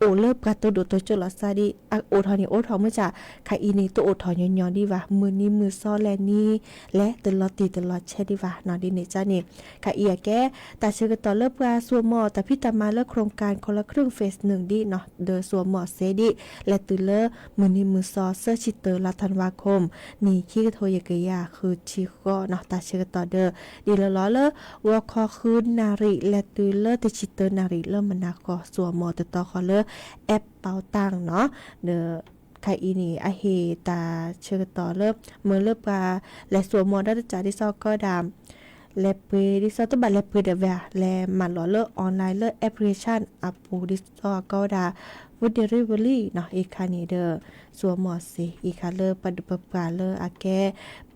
အိၣ်လၢပှၤတိၢ်ဒိၣ်တိၢ်ကၠိလိာ်သးဒ် အအိၣ်ထီၣ်န့ၣ်အိၣ်ထီၣ် မ့ၢ်ကခါအံၤန့ၣ် တအိၣ်ထီၣ်ညီညီဒံးဘၣ် မုၢ်နံၤမုၢ်သီလဲၣ်နံၤ လဲၤတလီၤတံၢ်တလီၤဆဲးဒံးဘၣ်နီၤ, ဒ်န့ၣ်ကန့ၣ် ခါအံၤအကဲ တၢ်ဆၢကတီၢ်လၢပှၤစိာ်မီၤတၢ်ဖံးတၢ်မၤလၢ โครงการคนละครึ่ง phase နွံ ဒ်နီၤ ဒီးစိာ်မီၤစ့ဒ် လဲၤတုၤလၢ မုၢ်နံၤမုၢ်သီ သၢဆံတၢ လါ ธันวาคม နံၣ်ခံကထိယဲၢ်ကယၤဃုဆံဃိးနီၤ, တၢ်ဆၢကတီၢ်ဒီး ဒ်လီၤလီၤလၢ ဂီၤခီဃုနၣ်ရံၣ် လဲၤတုၤလၢတဆံတၢနၣ်ရံၣ်လၢမုၢ်နၤဃီ စိာ်မီၤတတီၤဃီလၢ app ပီတၢ်နီၤ, ဒီး ခါအံၤန့ၣ် အဟ့ၣ်တၢ်ဆၢကတီၢ်လၢ မ့ၢ်လၢပှၤလဲၤစိာ်မီၤဒီးတကးဒ်သိးကီးဒၣ် လဲၤပှ့ၤဒ်သိးတဘၣ်လဲၤပှ့ၤဒီးဝဲ လဲၤမၤလီၤလၢ online လၢ application အပူၤဒ်သိးကီးဝဲဒၣ် food delivery နီၤ, အံၤခါန့ၣ်ဒီး စိာ်မီၤစ့ အံၤခါလၢပှၤဒုးပှၤပှၢ်လၢအကဲ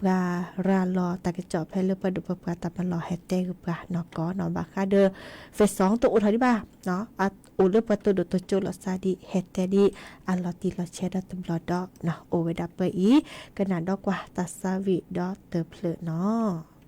ပှၤရၤလီၤတၢ်ကစီၣ်ဖဲလၢပှၤဒုးပှၤပှၢ်တၢ်မၤလီၢ်ဟဲတဲဂ့ၤပှၤနီၢ်ကီၢ်နီၤ, ဘၣ်ဃးဒီး phase သွင် တအိၣ်ထီၣ်ဒံးဘၣ် အအိၣ်လၢပှၤတိၢ်ဒိၣ်တိၢ်ကၠိလိာ်သးဒ် ဟဲတဲဒ်အလီၤတံၢ်လီၤဆဲးဒီးတဘျီဒီးနီၤ, အိၣ်ဝဲဒၣ်ပှဲၤအံၤ ကနၣ်ဒီကွၢ်တၢ်သးဝံၣ်ဒီးတဖျၢၣ်နီၤ.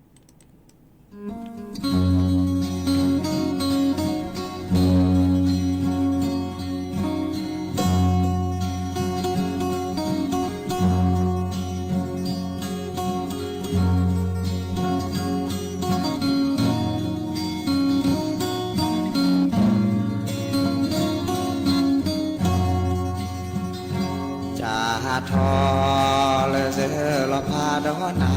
ကၢ်ထီၣ်လၢစၢလီၤဖးဒီးနၤ ဖးယံာ်လံ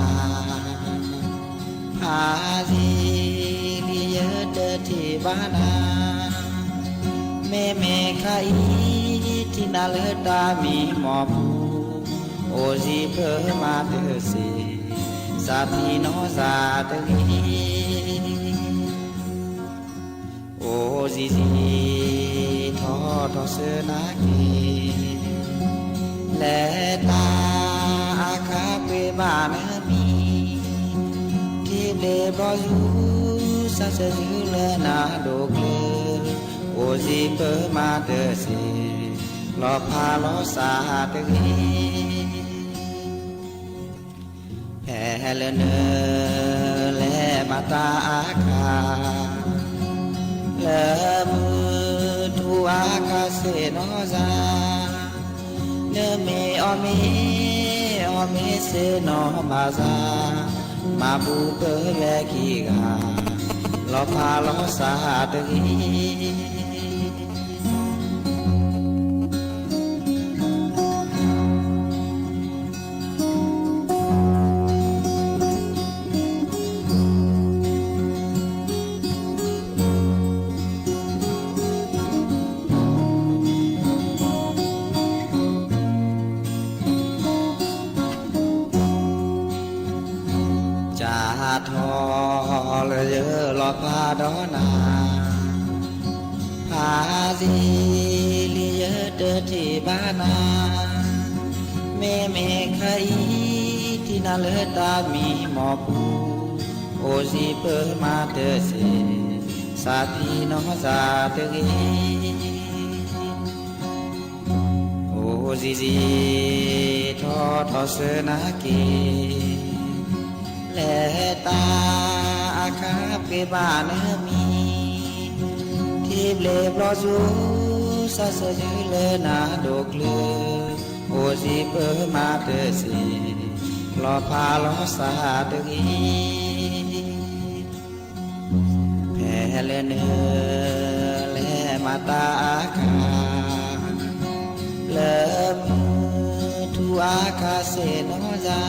ယတထံၣ်ဘၣ်နၤ, မ့မ့ၢ်ခါအံၤ ထံၣ်နၤလၢတၢ်မံမီၢ်ပူၤ, အိၣ်စံးဖၢမၤတစ့ၢ်, စးထံၣ်နီၢ်စးတဂ့ၤ. အိၣ်စံးစံး ထီၣ်ထီၣ်ဆၢနၤက့ၤ, လဲၤတၢ်အခါပှ့ၤဘၣ်နမံၤ, ထံဘျ့ဘီယူၤ စးဆၢယူၤလၢနၤဒိၣ်ကျၢၤ, အိၣ်စံးဖၢမၤတစ့ၢ် လီၤဖးလီၤစၢ်တဂ့ၤ. ဖဲလၢနလဲၤမၤတၢ်အခါ လၢမုၢ်ထူအခါဆ့ၣ်နီၤစၢ်, နမ့ၢ်အီၣ်မ့ၤအီမ့ၤဆ့ၣ်နီၤဘၣ်စၢ်, မၤဘူၣ်ပၢဝဲခံဂၤ, လီၤဖးလီၤစၢ်တဂ့ၤ. စးထီၣ်လၢယလီၤဖးဒီးနၤ, ဖးယံာ်လံယတထံၣ်ဘၣ်နၤ, မ့မ့ၢ်ခဲအံၤ ထံၣ်နၤလၢတၢ်မံမီၢ်ပူၤ, အိၣ်စံးပၢမၤတစ့ၢ်, စးဖံးနီၢ်စၢ်တဂ့ၤ. အိၣ်စံးစံး ထီၣ်ထီၣ်ဆၢနၤက့ၤ, လဲၤတၢ်အခါပှ့ၤဘၣ်နမံၤ, ထံဘျ့ဘျီဆူ စးဆၢယုၢ်လၢနၤဒိၣ်ကျၢၤ, အိၣ်စံးပၢမၤတစ့ၢ်, လီၤဖးလီၤစၢ်တဂ့ၤ. ဖဲလၢနလဲၤမၤတၢ်အခါ, လၢမုၢ်ထူအခါဆ့ၣ်နီၤစၢ်,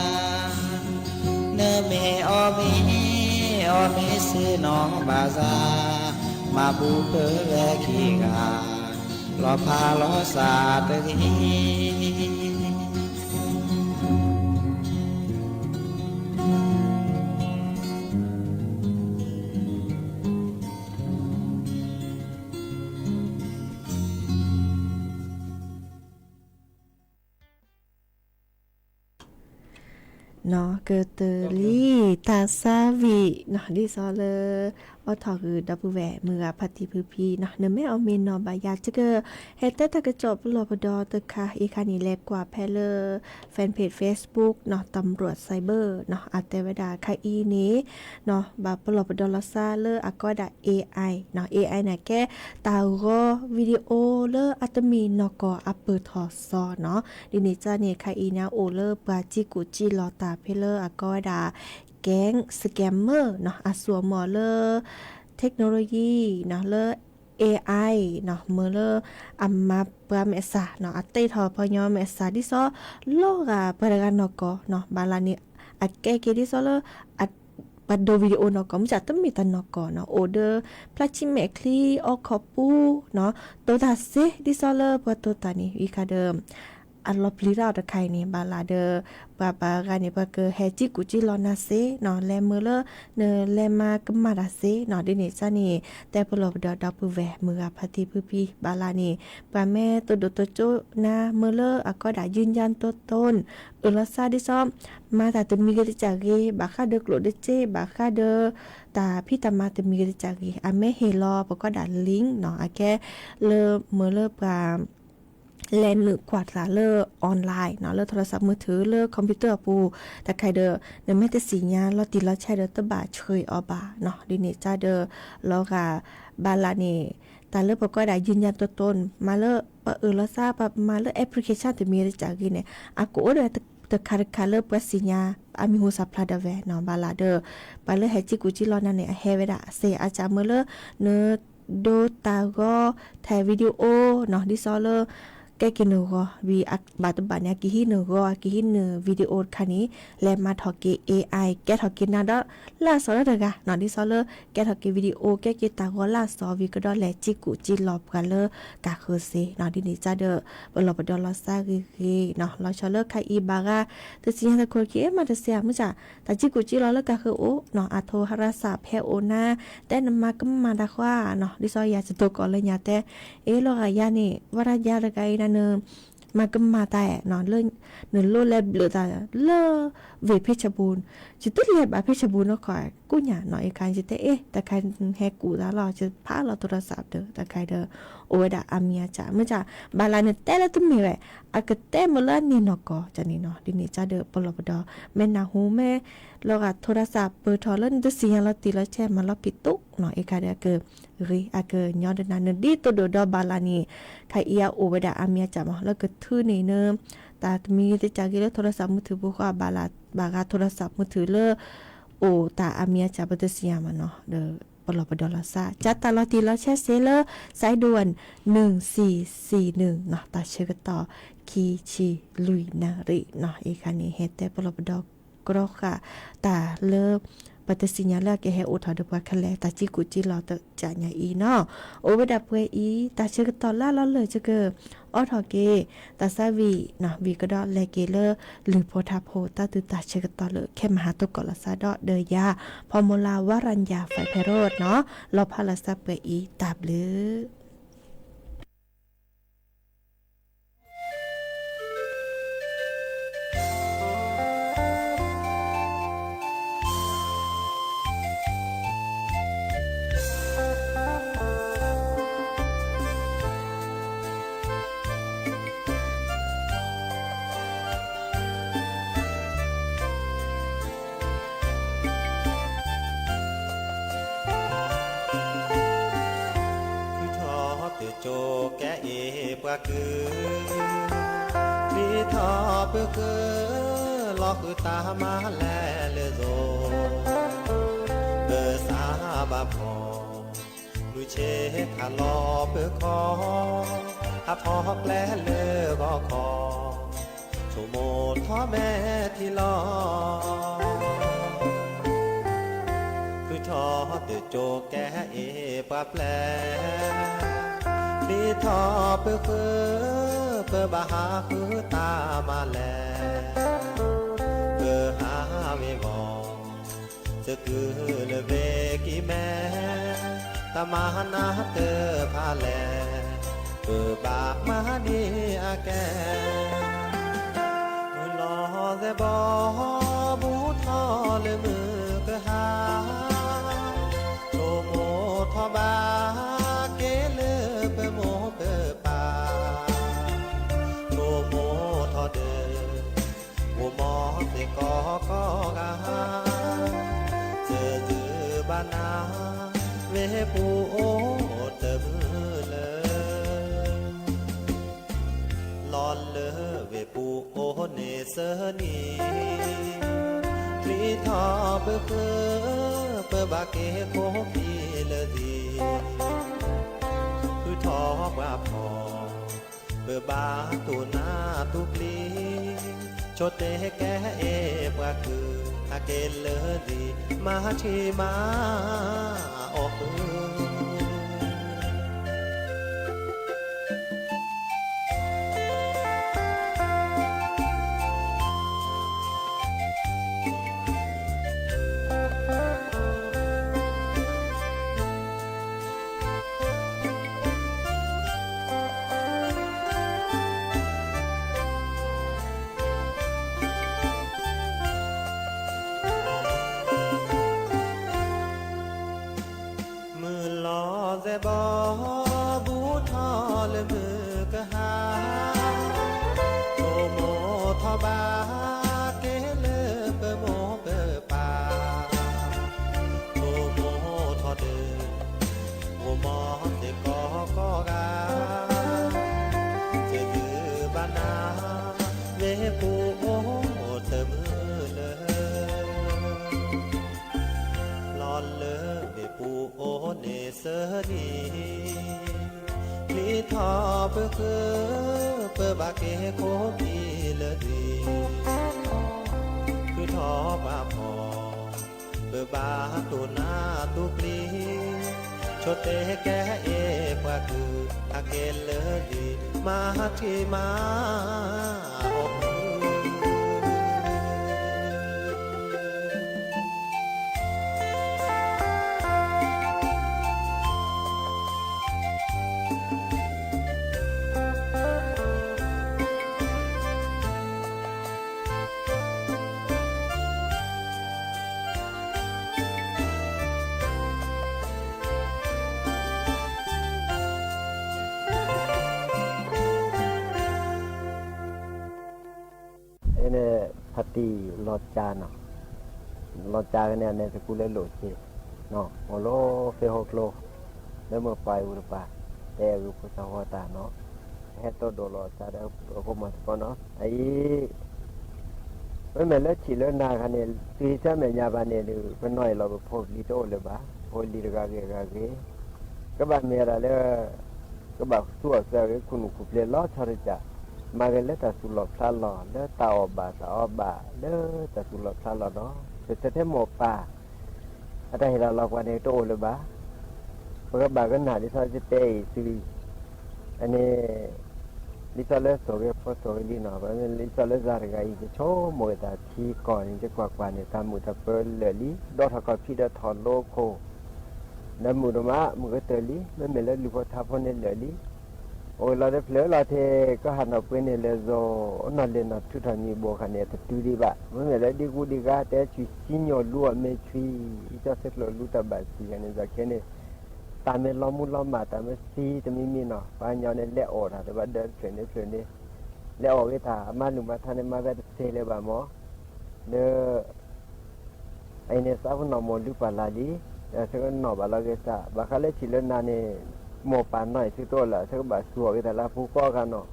နမ့ၢ်အီၣ်မ့ၤအီမ့ၤဆ့ၣ်နီၤဘၣ်စၢ်, မၤဘူၣ်ပၢဝဲခံဂၤ, လီၤဖးလီၤစၢ်တဂ့ၤ. နီၢ်ကတၢၢ်လံ တၢ်ဆါဝံၤနီၢ် ဒ်သိးလၢ အိးထီၣ်ဂုာ်ဒီပုၢ်ဝဲၢ်မုၢ်ဂၤဖါတံၢ်ဖုဖံနီၢ် နမ့ၢ်အီၣ်မ့ၤနီၢ်ဘၣ်ယၤ ယကဟဲတဲတၢ်ကစီၣ်ပလီၢ်ပဒီတခါအံၤခါန့ၣ် လဲၤကွၢ်ဖဲလၢ fan page Facebook နီၢ် ตำรวจไซเบอร์ နီၢ် အတဲဝဲဒၣ်ခါအံၤန့ၣ် ဘၣ်ပလီၢ်ပဒီလီၤစၢ်လၢအကိးဝဲဒၣ် AI နီၢ် AI န့ၣ်ကဲ တၢ်ဂီၤ video လၢအတမံၤနီၢ်ကီၢ်အပၢၢ်ထီၣ်စီနီၢ် ဒ်န့ၣ်ကန့ၣ် ခါအံၤန့ၣ် အအိၣ်လၢပှၤစံးကူးစံးလီၤတၢ်ဖဲလၢအကိးဝဲဒၣ် gang scammer နီၢ် အစိာ်အမီၢ်လၢ technology နီၢ် လၢ AI နီၢ် မ့ၢ်လၢအမၤပှၤမဲာ်ဆှးနီၢ် အတ့ထီၣ်ပှၤကညီမဲာ်ဆှးဒ်သိး လီၤဂာ်ပှၤတဂၤနီၢ်ကီၢ်နီၢ် ဘၣ်လၢန့ၣ် အကဲက့ၤဒ်သိးလၢ ပှၤဒိး video နီၢ်ကီၢ် မ့ၢ်စ့ၢ်တမ့ၢ်တၢ်နီၢ်ကီၢ်နီၢ် အိၣ်ဒီး ဖျါဆံမဲာ်ချံ အိၣ်ခိးပူၤနီၢ် တိၤတၢ်စ့ ဒ်သိးလၢပှၤတိၤတၢ်န့ၣ် ဝံၤခါဒီး အလီၤပျံၤတၢ်အီၤတခါအံၤန့ၣ် ဘၣ်လၢဒီး ပှၤဘၣ်ဂၤန့ၣ် ပှၤကဟဲစံးကူးစံးလီၤနၤစ့နီၢ် လဲၤမုာ်လၢ နလဲၤမၤကမၣ်တၢ်စ့နီၢ် ဒ်န့ၣ်ကန့ၣ် တဲပလီၢ်ပဒီဒီပုၢ်ဝဲၢ်မုၢ်ဂၤဖါတံၢ်ဖုဖံ ဘၣ်လၢန့ၣ် ပှၤမ့ၢ်တိၢ်ဒိၣ်တိၢ်ကၠိနၤ မုာ်လၢအကိးဒၣ် ยืนยันตัวตน အၢၣ်လီၤစၢ်ဒ်သိး မၤတၢ်တမံၤဂ့ၤတစဲးဂ့ၤ ဘၣ်ဃးဒီးကျိၣ်ဒီးစ့ ဘၣ်ဃးဒီး တၢ်ဖံးတၢ်မၤတမံၤဂ့ၤတစဲးဂ့ၤ အမ့ၢ်ဟ့ၣ်လီၤပကိးဒၣ် link နီၢ် အကဲလၢမုာ်လၢပှၤ လဲၤနုာ်ကွၢ်တၢ်လၢ online နီၢ် လၢ โทรศัพท์มือถือ လၢ computer အပူၤ တၢ်ခါဒီး နမ့ၢ်တသ့ၣ်ညါလီၤတံၢ်လီၤဆဲးဒီး တဘၣ်ဆှၢအီၤဘၣ်နီၢ် ဒ်န့ၣ်ကဒီး လီၤဂာ် ဘၣ်လၢန့ၣ် တၢ်လၢပကိးဒၣ် ยืนยันตัวตน မၤလၢ ပအၢၣ်လီၤစၢ် ပမၤလၢ application တမံၤဂ့ၤတစဲးဂ့ၤန့ၣ် အကအိၣ်ဒီးတခါတခါလၢပှၤသ့ၣ်ညါ အမံၤဟူသၣ်ဖျါဒၣ်ဝဲနီၢ် ဘၣ်လၢဒီး ပှၤလၢဟဲစံးကူးစံးလီၤနၤန့ၣ် အဟဲဝဲဒၣ်စ့ အစးမုာ်လၢ န ဒိတၢ်ဂီၤ ถ่าย video နီၢ် ဒ်သိးလၢ ကဲက့ၤနဂီၤ ဝံၤဘၣ်တဘၣ်န့ၣ် အကဟံးနဂီၤ အကဟံးန video တခါန့ၣ် လဲၤမၤထီၣ်က့ၤ AI ကဲထီၣ်က့ၤနၤဒီး လၢအစီၤလၢတဂၤနီၢ် ဒ်သိးလၢ ကဲထီၣ်က့ၤ video ကဲက့ၤတၢ်ဂီၤလၢအစီၤ ဝံၤကဒီးလဲၤစံးကူးစံးလီၤပှၤလၢကၤဃၢၤစ့နီၢ် ဒ်န့ၣ်ကဒီး ပလီၢ်ပဒီလီၤစၢ်ဂ့ၤဂ့ၤနီၢ် လီၤဆီလၢခါအံၤဘၣ်ဂၤ တသ့ၣ်ညါတခီက့ၤ မ့ၢ်တသ့ၣ်ညါ မ့ၢ်စ့ၢ် တၢ်စံးကူးစံးလီၤလၢကၤဃၢၤအိၣ်နီၢ် အထိဟရစးဖဲအိၣ်နၤ တဲနမၤကမၣ်တၢ်ဃီနီၢ် ဒ်သိးယၤတတိၤကီးလၢညါတဲ အ့ လီၤဂာ်ယၤန့ၣ် ဝဲဒၣ်ယၤတဂၤအံၤနၤနၢၤ မၤကမၣ်တၢ်အဲၣ်နီၤ လၢနလိၣ်လဲၤဘျုးသးလၢ ဝ့ၢ် Facebook, ယတလဲၤဘၣ် Facebook နီၢ်ခီ ကိးညါနီၤ အံၤခါ ယတဲအ့ၣ် တၢ်ခါဟဲကူးသးလီၤ ယဖးလီၤ โทรศัพท์ ဒီး တၢ်ခါဒီး အိၣ်ဝဲဒၣ်အမံၤအကၢ် မ့ၢ်ကၢ် ဘၣ်လၢနတဲလၢတမ့ၢ်ဝဲ အကတဲမ့ၢ်လၢအန့ၢ်နီၢ်ကီၢ် ကန့ၣ်နီၤ ဒ်န့ၣ်ကၢ်ဒီးပလီၢ်ပဒီ မ့ၢ်နၢ်ဟူ မ့ၢ်လီၤဂာ် โทรศัพท์ ပၢၢ်ထီၣ်လၢနတသ့ၣ်ညါလီၤတံၢ်လီၤဆဲး မၤလီၤဖံးတိၣ်နီၤ အံၤခါဒီးအက ဂ့ၤ အကညီဒၣ်နၤ နဒ်သိးဒီးဒီးဘၣ်လၢန့ၣ် ခါအံၤအအိၣ်ဝဲဒၣ်အမံၤအကၢ်မး လၢကထုးန့ၢ်န တၢ်တမံၤတကၢ်ဂ့ၤလၢ โทรศัพท์ มือถือ ပူၤဃီ ဘၣ်လၢ ဘၣ်ဂၤ โทรศัพท์ มือถือ လၢ အိၣ်တၢ်အမံၤအကၢ်ပတသ့ၣ်ညါမးနီၤ ဒီးပလီၢ်ပဒီလီၤသး ကၢ်တၢ်လီၤတံၢ်လီၤဆဲးစ့လၢ สายด่วน หนึ่งสี่สี่หนึ่ง နီၤ တၢ်ဆၢကတီၢ် ခံဆံလွံၢ်နၣ်ရံၣ်နီၤ အံၤခါန့ၣ် ဟဲတဲပလီၢ်ပဒီကရီဃာ် တၢ်လၢ ပတသ့ၣ်ညါလၢအကဟဲအိၣ်ထီၣ်ဒီးပှၤခဲလၢာ် တၢ်စံၣ်ကူၣ်စံၣ်လီၤတကၢ်ညါအံၤနီၤ အိၣ်ဝဲဒၣ်ပှဲၤအံၤ တၢ်ဆၢကတီၢ်လၢအလီၢ်လၢာ် ယကအိးထီၣ်က့ၤ တၢ်သးဝံၣ်နီၤ ဝံၣ်ကဒီးလဲၤက့ၤလၢ လုၢ်ဖိထါဖိ တၢ်သူတၢ်ဆၢကတီၢ်လၢ ခဲမုၢ်ဟါသကိးလီၤသးဒီး ဒီးယၤ ဖီမူလၢ ဝါရံယၤ ဖဲဖဲရိးနီၤ လီၤဖးလီၤသး ပှဲၤအံၤ တၢ်ဘျုး ထုးထီၣ်တကၠိကဲအ့ၣ်ပှၤကုၢ်, ချံထီၣ်ပၢၤဃု လီၤဃုာ်တၢ်မၤလဲၢ်လၢသိ, ပသးဘၣ်ဖှီၣ် မုၢ်ဆ့ၣ်ခးလီၤပၢၤခီ, ဟးဖီၣ်ကျဲလၢဂီၤခီ, ဆိကမိၣ်ထီၣ်မဲာ်ထံလီၤ. ထုးထီၣ်တကၠိကဲအ့ၣ်ပှၤပျဲၢ်, ချံထီၣ်ပၢၤဃု ပဘၣ်ဟးဃုတၢ်မၤလဲၢ်, ပဟးဝ့ၤဝီၤ သကုၤလၢဝ့ၤကံၢ်မဲ, တၢ်မၤနၢၤတဖၣ်လဲၣ်, ပဘၣ်မၤဒ်အကဲ. မုၢ်လီၤသဲးဘီ ဘူးထီၣ်လၢမုၢ်ကဟါ, ဆိကမိၣ်ထီၣ်ဘၣ်က့ၤလၢပမိၢ်ပပၢ်, ဆိကမိၣ်ထီၣ်ဒီး မိၢ်မီၢ်သ့ၣ်ကီကီဂၤ, တသုဘၣ်နၤ ဝ့ၢ်ပူၤအိၣ်တမုာ်လၢၤ. လီၤလၢဝ့ၢ်ပူၤအိၣ်န့ၣ်သၢနံၤ, ချံထီၣ်ပၢၤဃု ပဘၣ်က့ၤခိၣ်ခံလၢာ်သံ, ဃုထီၣ်ပှၤဖီၣ် ပဘၣ်တူၢ်နးတူၢ်ပျံၤ, ဆိတဲကဲအ့ၣ်ပှၤကုၢ်, ဟးက့ၤလၢာ်သံ, မၤထံမၤအီၣ်ဃုာ်. မုၢ်လီၤသဲးဘီ ဘူးထီၣ်လၢမုၢ်ကဟါ, ဆိကမိၣ်ထီၣ်ဘၣ်က့ၤလၢပမိၢ်ပပၢ်, ဆိကမိၣ်ထီၣ်ဒီး မိၢ်မီၢ်သ့ၣ်ကီကီဂၤ, တသုဘၣ်နၤ ဝ့ၢ်ပူၤအိၣ်တမုာ်လၢၤ. လီၤလၢဝ့ၢ်ပူၤအိၣ်န့ၣ်သၢနံၤ, ချံထီၣ်ပၢၤဃု ပဘၣ်က့ၤခိၣ်ခံလၢာ်သံ, ဃုထီၣ်ပှၤဖီၣ် ပဘၣ်တူၢ်နးတူၢ်ပျံၤ, ဆိတဲကဲအ့ၣ်ပှၤကုၢ်, ဟးက့ၤလၢာ်သံ, မၤထံမၤအီၣ်ဃုာ်. တံၢ်လီၤကၠါနီၤ, လီၤကၠါကန့ၣ်န့ၣ် သကူလၢလိာ်စ့, အိၣ်လၢ Facebook ကျိ, လၢမုၢ်ပှၢ်အူတပၤ, တဲအဂ့ၢ်ဖိသၣ်ဝီတၢ်နီၤ, ဟဲတိၢ်ဒိၣ်လီၤကၠါဒီးဖိမၤသကိးနီၤ, အအံၤ မ့မ့ၢ်လၢဆံးလၢနၤခါန့ၣ် တုၤဆၢမဲာ်ညါဘၣ်န့ၣ်ဒီး ပနီၢ်အံၤလီၤ ပဖိပလံၤတအိၣ်လၢၤဘၣ်, ဖိလံၤတဂၤဂ့ၤဂၤဂ့ၤ, ကဘၣ်မ့ၢ်ဝဲဒၣ်လၢ ကဘၣ်သူအီၤသးဂ့ၤ ခူၣ်နူာ်ခူၣ်ပျဲလီၤဆီတကး, မၤဂ့ၤလၢတၢ်သူၣ်လီၤဖျးလီၤ လၢတၢ်အီၣ်ဘၣ်တၢ်အီဘၣ် လၢတၢ်သူၣ်လီၤဖျးလီၤနီၤ, ပဆၢထဲမိၢ်ပၢ် အတၢ်ဟ့ၣ်တၢ်လီၤပှၤန့ၣ်တအိၣ်လၢၤဘၣ်, ပကဘၣ်ကနၣ်ဒ်သိးယတဲအံၤသု, အန့ၣ် ဒ်သိးလၢစိာ်ဂ့ၤဖိစိာ်ဂ့ၤလံနီၤ, ဒ်သိးလၢယၤတဂၤအံၤ ယဆိကမိၣ်ဂ့ၤတၢ်ထံကီၢ်န့ၣ် ယကွၢ်ကွၢ်န့ၣ် တၢ်မုာ်တၢ်ပၢၤလၢာ်လံ, ဒီးထီၣ်ခီၣ်ဖံးဒီးထီၣ်လိခိၣ် ဒီးမုာ်ဒိၣ်မး မုာ်ကတၢၢ်လံ, မ့မ့ၢ်လၢလူၤဖိထါဖိန့ၣ်လၢာ်လံ, အိၣ်လီၤတဖျၢၣ်လီၤထဲ ကဟးနီၣ်ပှ့ၤန့ၣ်လၢယိၤ, နီၢ်လ့ၤနီၢ်ထူထီၣ်မံၤဘိၣ်ခါန့ၣ် အတတုၤဒံးဘၣ်, မ့မ့ၢ်လၢဒ့ကူဒ့ဂၤ တဲဆူၣ်စံညိၣ်လူအီၤမ့ၢ်ဆံ, ဒ်သိးသုးကျိၤလူတၢ်ဘၣ်စံးဂၤန့ၣ် ယၤခဲန့ၣ် တၢ်မ့ၢ်လီၤမူလီၤမၢ် တၢ်မ့ၢ်သံတမံၤမံၤနီၤ, ပှၤကညီန့ၣ် လဲၤအီၣ်တၢ်တဘၣ်ဒၢတဖျၢၣ်န့ၣ်တဖျၢၣ်န့ၣ်, လဲၤအီၣ်ဂ့ၤတၢ် အမါလုၢ်မါထါန့ၣ် မၤဝဲတသ့လၢၤဘၣ်မး, လၢ အအံၤန့ၣ် သးပနီၣ်မိၢ်လုၢ်ပှၢ်လၢ်လံ, ဒီးသုကနီၣ်ဘၣ်လီၤက့ၤသး ဘၣ်ဃးလၢဆံးလၢနၤန့ၣ်, မိၢ်ပၢ်နီၢ်အံၤသုတအိၣ်လၢၤ သုကဘၣ်သူအီၤက့ၤတၢ်လၢအပူၤကိးဂၤနီၤ,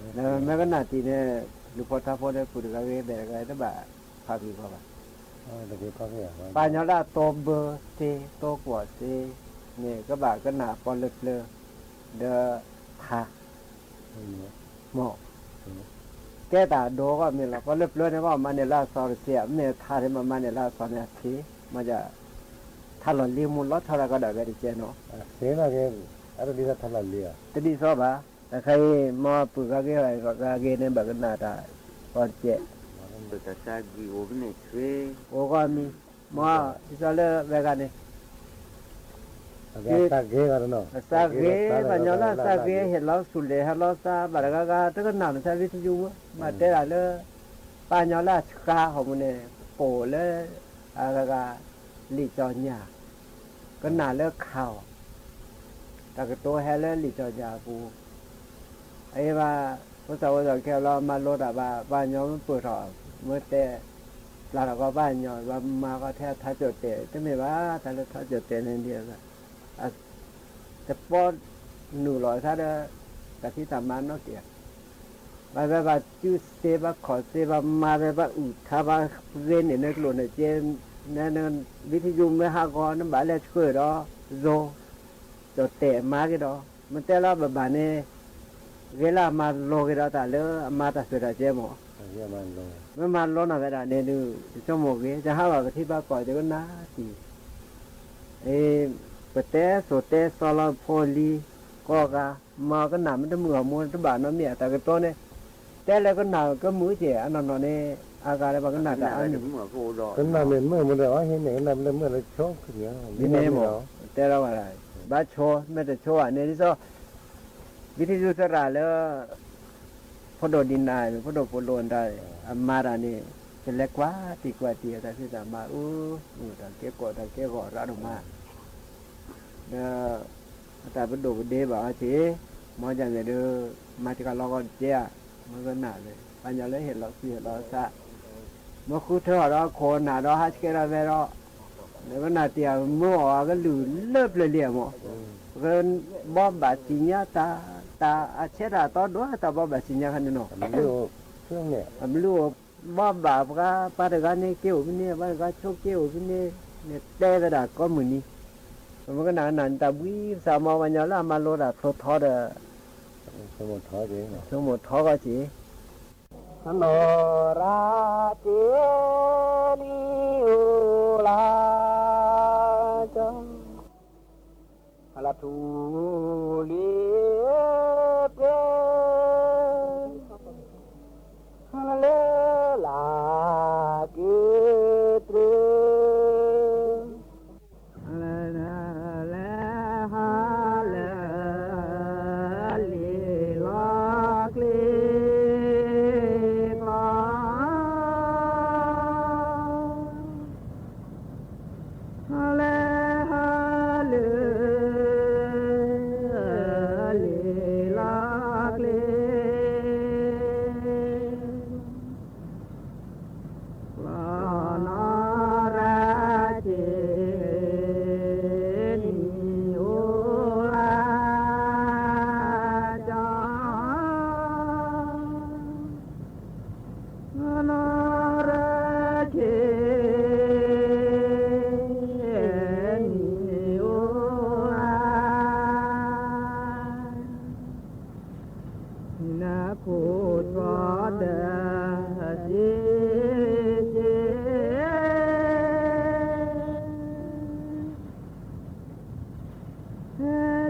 မ့ၢ်ကနၣ်တံၢ်န့ၣ် လူၤဖိထါဖိန့ၣ် ပုၢ်တဂၤဂ့ၤ ဘဲၣ်တဂၤဂ့ၤ တဘၣ်ဖးကွံာ်ဃီဘၣ်, ပှၤကညီလၢအတိဘၢသ့ တိကွီၢ်သ့န့ၣ် ကဘၣ်ကနၣ်ပီလၢပျၢၤ, ဒီးထါ မ့ၢ် ကဲတၢ်ဒိဂီၢ်မ့ၢ်လီၤ, ပီလၢပျၢၤန့ၣ် ဘၣ်မၤန့ၢ်လၢအစီၤတသ့, မ့ၢ်ထါန့ၣ် မၤမၤန့ၢ်လၢအစီၤန့ၣ်အသ့, မ့ၢ် ထါလီၤလ့မူလီၤဆီတၢ်ကီဒၣ်ဝဲတကဲနီၤ, အသ့လီၤက့ၤ, အတဒ်သိးထါလီၤလ့ဧါ, တဒ်သိးဘၣ်, တခါအံၤ မ်ပုၢ်ဂၤဂ့ၤဂၤဂ့ၤန့ၣ် ဘၣ်ကနၣ်တၢ်ကီတကဲ, တၢ်သးဂံၢ်အိၣ်ဖဲန့ၣ်, အိၣ်ဂီၢ်မံၤ, မ်ဒ်သိးလၢဝဲဂၤန့ၣ် အသးဂ့ၤ, ပှၤကညီလၢအသးဂ့ၤ ဟဲလီၤဆူၣ်လဲၣ် ဟဲလီၤသးဘၣ်တဂၤဂၤ တကနၣ်မတၤ ဝံသယုၢ်မ့ၢ် ဘၣ်တဲဒၣ်လၢ ပှၤကညီလၢအဆှါဟီၣ်မူန့ၣ် ကပိာ်လၢ အဂၤဂၤ လံာ်စီၤညါ, ကနၣ်လၢခးအီၤ, တၢ်ကတိၤဟဲလၢလံာ်စီၤညါအပူၤ အအံၤဘၣ်, ဖိသၣ်ဝဲသီၣ်ခဲလီၤ မၤလိတၢ်ဘၣ် ပှၤကညီမ့ၢ်ပၢၢ်ထီၣ် မ့ၢ်တဲ ပျၢ်ထီၣ်ကီးပှၤကညီ ဘၣ်မၤကီးထဲအထါကၠိၣ်တဲာ် တမ့ၢ်ဘၣ် တၢ်လၢထါကၠိၣ်တဲာ်န့ၣ်ဒ် တပီနုာ်လီၤအသးဒီး တၢ်ဖံးတၢ်မၤနီတက့ၢ်, ဘၣ်ဝဲဘၣ်စုသ့ ဘၣ်ခီၣ်သ့ ဘၣ်မၤဝဲ ဘၣ်အုၣ်ထါ ဘၣ်ဂ့ၤန့ၢ်နကျိၣ်နစ့, န ဝံသယုၢ်မ့ၢ်ဟးဂီၤ နဘၣ်လဲၤဆှၢဒီး ယိၤ ကၠိၣ်တဲာ်မၤက့ၤဒီး မ့ၢ်တဲလီၤဘၣ်ဘၣ်န့ၣ် ဂ့ၤလၢအမၤလိက့ၤဒီးတၢ်လၢအမၤတၢ်ဆှၢတၢ်ကဲမး, မ့ၢ်မၤလိနီၢ်ဝဲဒၣ်န့ၣ်ဒုး ယဆိကမိၣ်ဂ့ၤ ယဟးဘၣ်ပထံပကီၢ် ယကနၣ်တံၢ်, ပတဲစိၤတဲသီလီၤဖိလံၤ ကိးဂၤ မ်ကနၣ်မ့ၢ်တမုာ်အီၤမူ တဘၣ်နီတမံၤ တၢ်ကတိၤန့ၣ် တဲလၢကနၣ်ကမုာ်က့ၤ အနီၢ်နီၢ်န့ၣ် အဂၤလၢပှၤကနၣ်တၢ်အါမံၤ ကနၣ်မ့ၢ်မုာ်မူဒီး အဟ့ၣ်န့ၢ်ကနၣ်လၢမုာ်လၢဆိ ဒ်န့ၣ်မး တဲလီၤဝဲဒၣ် ဘၣ်ဆိ မ့ၢ်တဆိဘၣ်န့ၣ် ဒ်သိး ဝံသယုၢ်သရၣ်လၢ ဖိဒိၣ်ဒံနၤ ဖိဒိၣ်ဖိလိၤတၢ် အမၤတၢ်န့ၣ် ကလဲၤကွၢ်တံၢ်ကွၢ်တံၢ် အတၢ်ဖံးတၢ်မၤအူ တၢ်ကဲကိးတၢ်ကဲဂီၤရၢ်ဒိၣ်မး ဒီး အတၢ်ပဒိၣ်ပဒ့ဘၣ်အီၤက့ၤ မ်ယၤန့ၣ်ဒီး မၤတကလီကီတကဲဧါ မ့ၢ်ကနၣ်လၢ ပှၤကညီလၢဟ့ၣ်လီၤဃံဟ့ၣ်လီၤသး မ့ၢ်ဃုထၢအီၤဒီးခိၣ်နၢ်ဒီးဟးဆှဲးဒီးဝဲဒီး လၢကနၣ်တံၢ်အမၢအီၤအကလုၢ်လၢပျၢၤလံဧါမး ပကဘီဘၣ်စံၣ်ညါတၢ် တၢ်အဆဲးတၢ်အသီဒိၣ်တၢ်ဘီဘၣ်စံၣ်ညါခါန့ၣ်နီၤ အဘျုးအိၣ် ဘီဘၣ်ပှၤပၢ်တဂၤန့ၣ်က့ၤအိၣ်ဖဲန့ၣ် ပှၤတဂၤဆိက့ၤအိၣ်ဖဲန့ၣ် နတဲဝဲဒၣ်ကိးမုၢ်နံၤ ပမ့ၢ်ကနၣ်ကနၣ်တၢ်ဘှံးပသးမ့ၢ်ပှၤကညီလၢအမၤလိတၢ်သိးထီဒီး ဆိကမိၣ်ထီက့ၤ နီၢ်ရၤက့ၤလံအိၣ်လၢ ဟလၢထူလံပျဲ ဟလၢလၢက့ၤတြဲ ဟလၢလံလီၤကျ့ကီ ဟလၢဟလၢလံ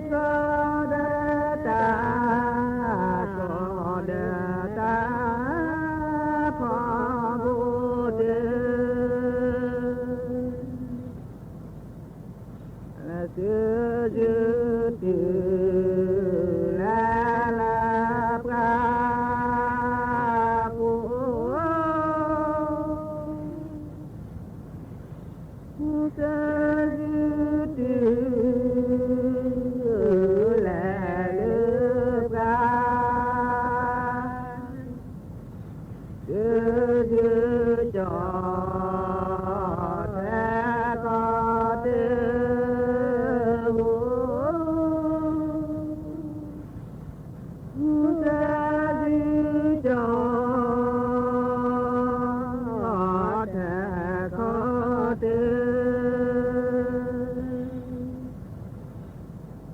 ကီၢ်ဒီးတၢ်, ကီၢ်ဒီးတၢ်ဖီဘိတၢ်, လၢသုစုတုၤလၢလၢပှၤ သုစုတုၤလၢလၢပှၤ, သုစုကၠီ ထဲကီၢ်တၢ် သုစုကၠီ ထဲကီၢ်တၢ်,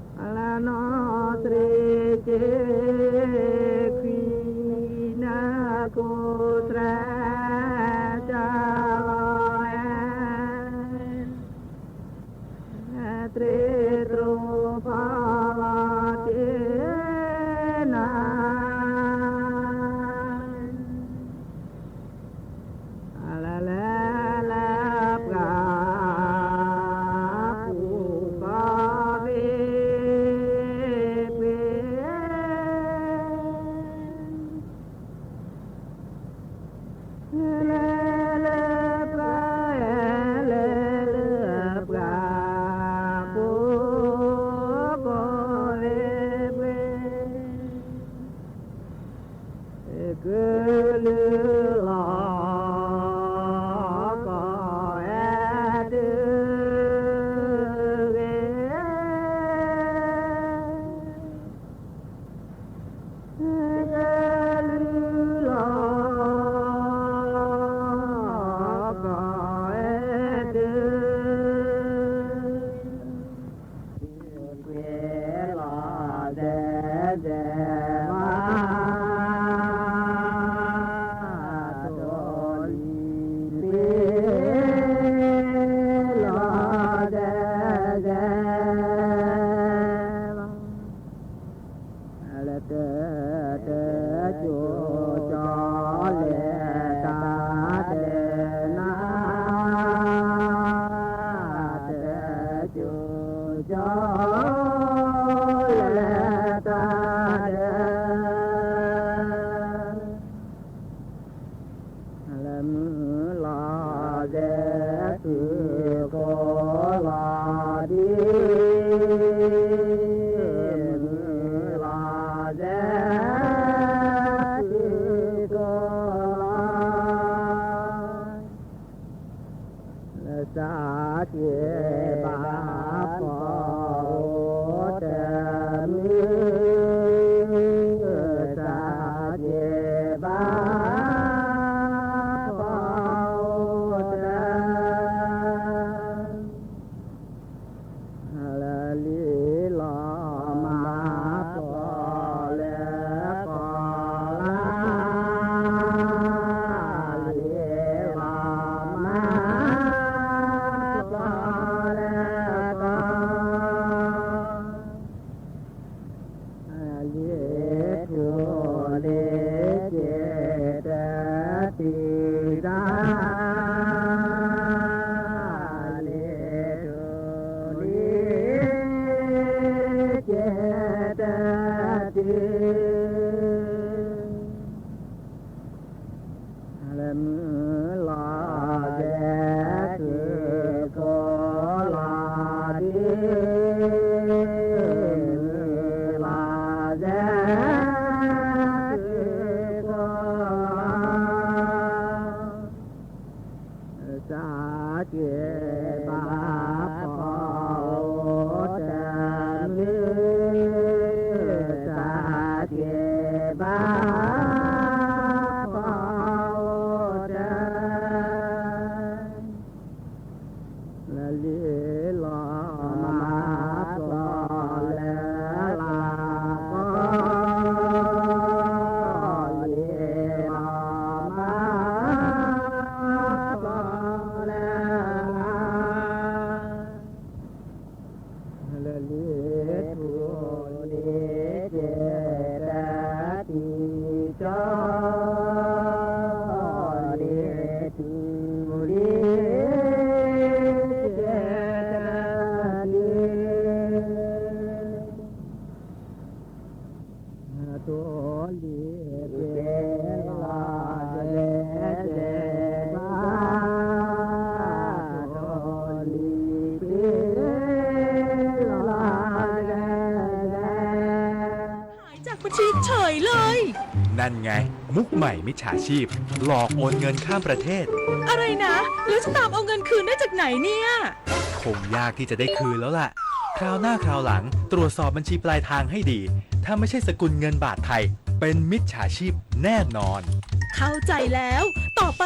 လၢနီၢ်သရံးက့ၤခွံ နၢ်ကိးသရၣ် ကၠီလီၤအဲၣ် သရ့တြိဖီလီၤတ့ၢ်နၤ လၢလၢလၢပှၤ ပူၤကီၢ်ဘ့ၣ်ပှ့ၤ လၢလၢပှၤ လၢလၢပှၤ ပူၤကီၢ်ဘ့ၣ်ပှ့ၤ ကလုာ်လီၤ ကီၢ်အဲၣ်တဂ့ၤ ကလုာ်လီၤ ကီၢ်အဲၣ်တဂ့ၤ ပှ့ၤလီၤဒဲဒဲဘၣ် တၢ်လီၤပှ့ၤလီၤဒဲဒဲဘၣ် လၢတၢ်တၢ်ကၠိကၠီ လၢတၢ်ဒဲးနး တၢ်ကၠိကၠီ เฉยเลย นั่นไง มุกใหม่มิจฉาชีพ หลอกโอนเงินข้ามประเทศ อะไรนะ แล้วจะตามเอาเงินคืนได้จากไหนเนี่ย คงยากที่จะได้คืนแล้วล่ะ คราวหน้าคราวหลัง ตรวจสอบบัญชีปลายทางให้ดี ถ้าไม่ใช่สกุลเงินบาทไทย เป็นมิจฉาชีพแน่นอน เข้าใจแล้ว ต่อไป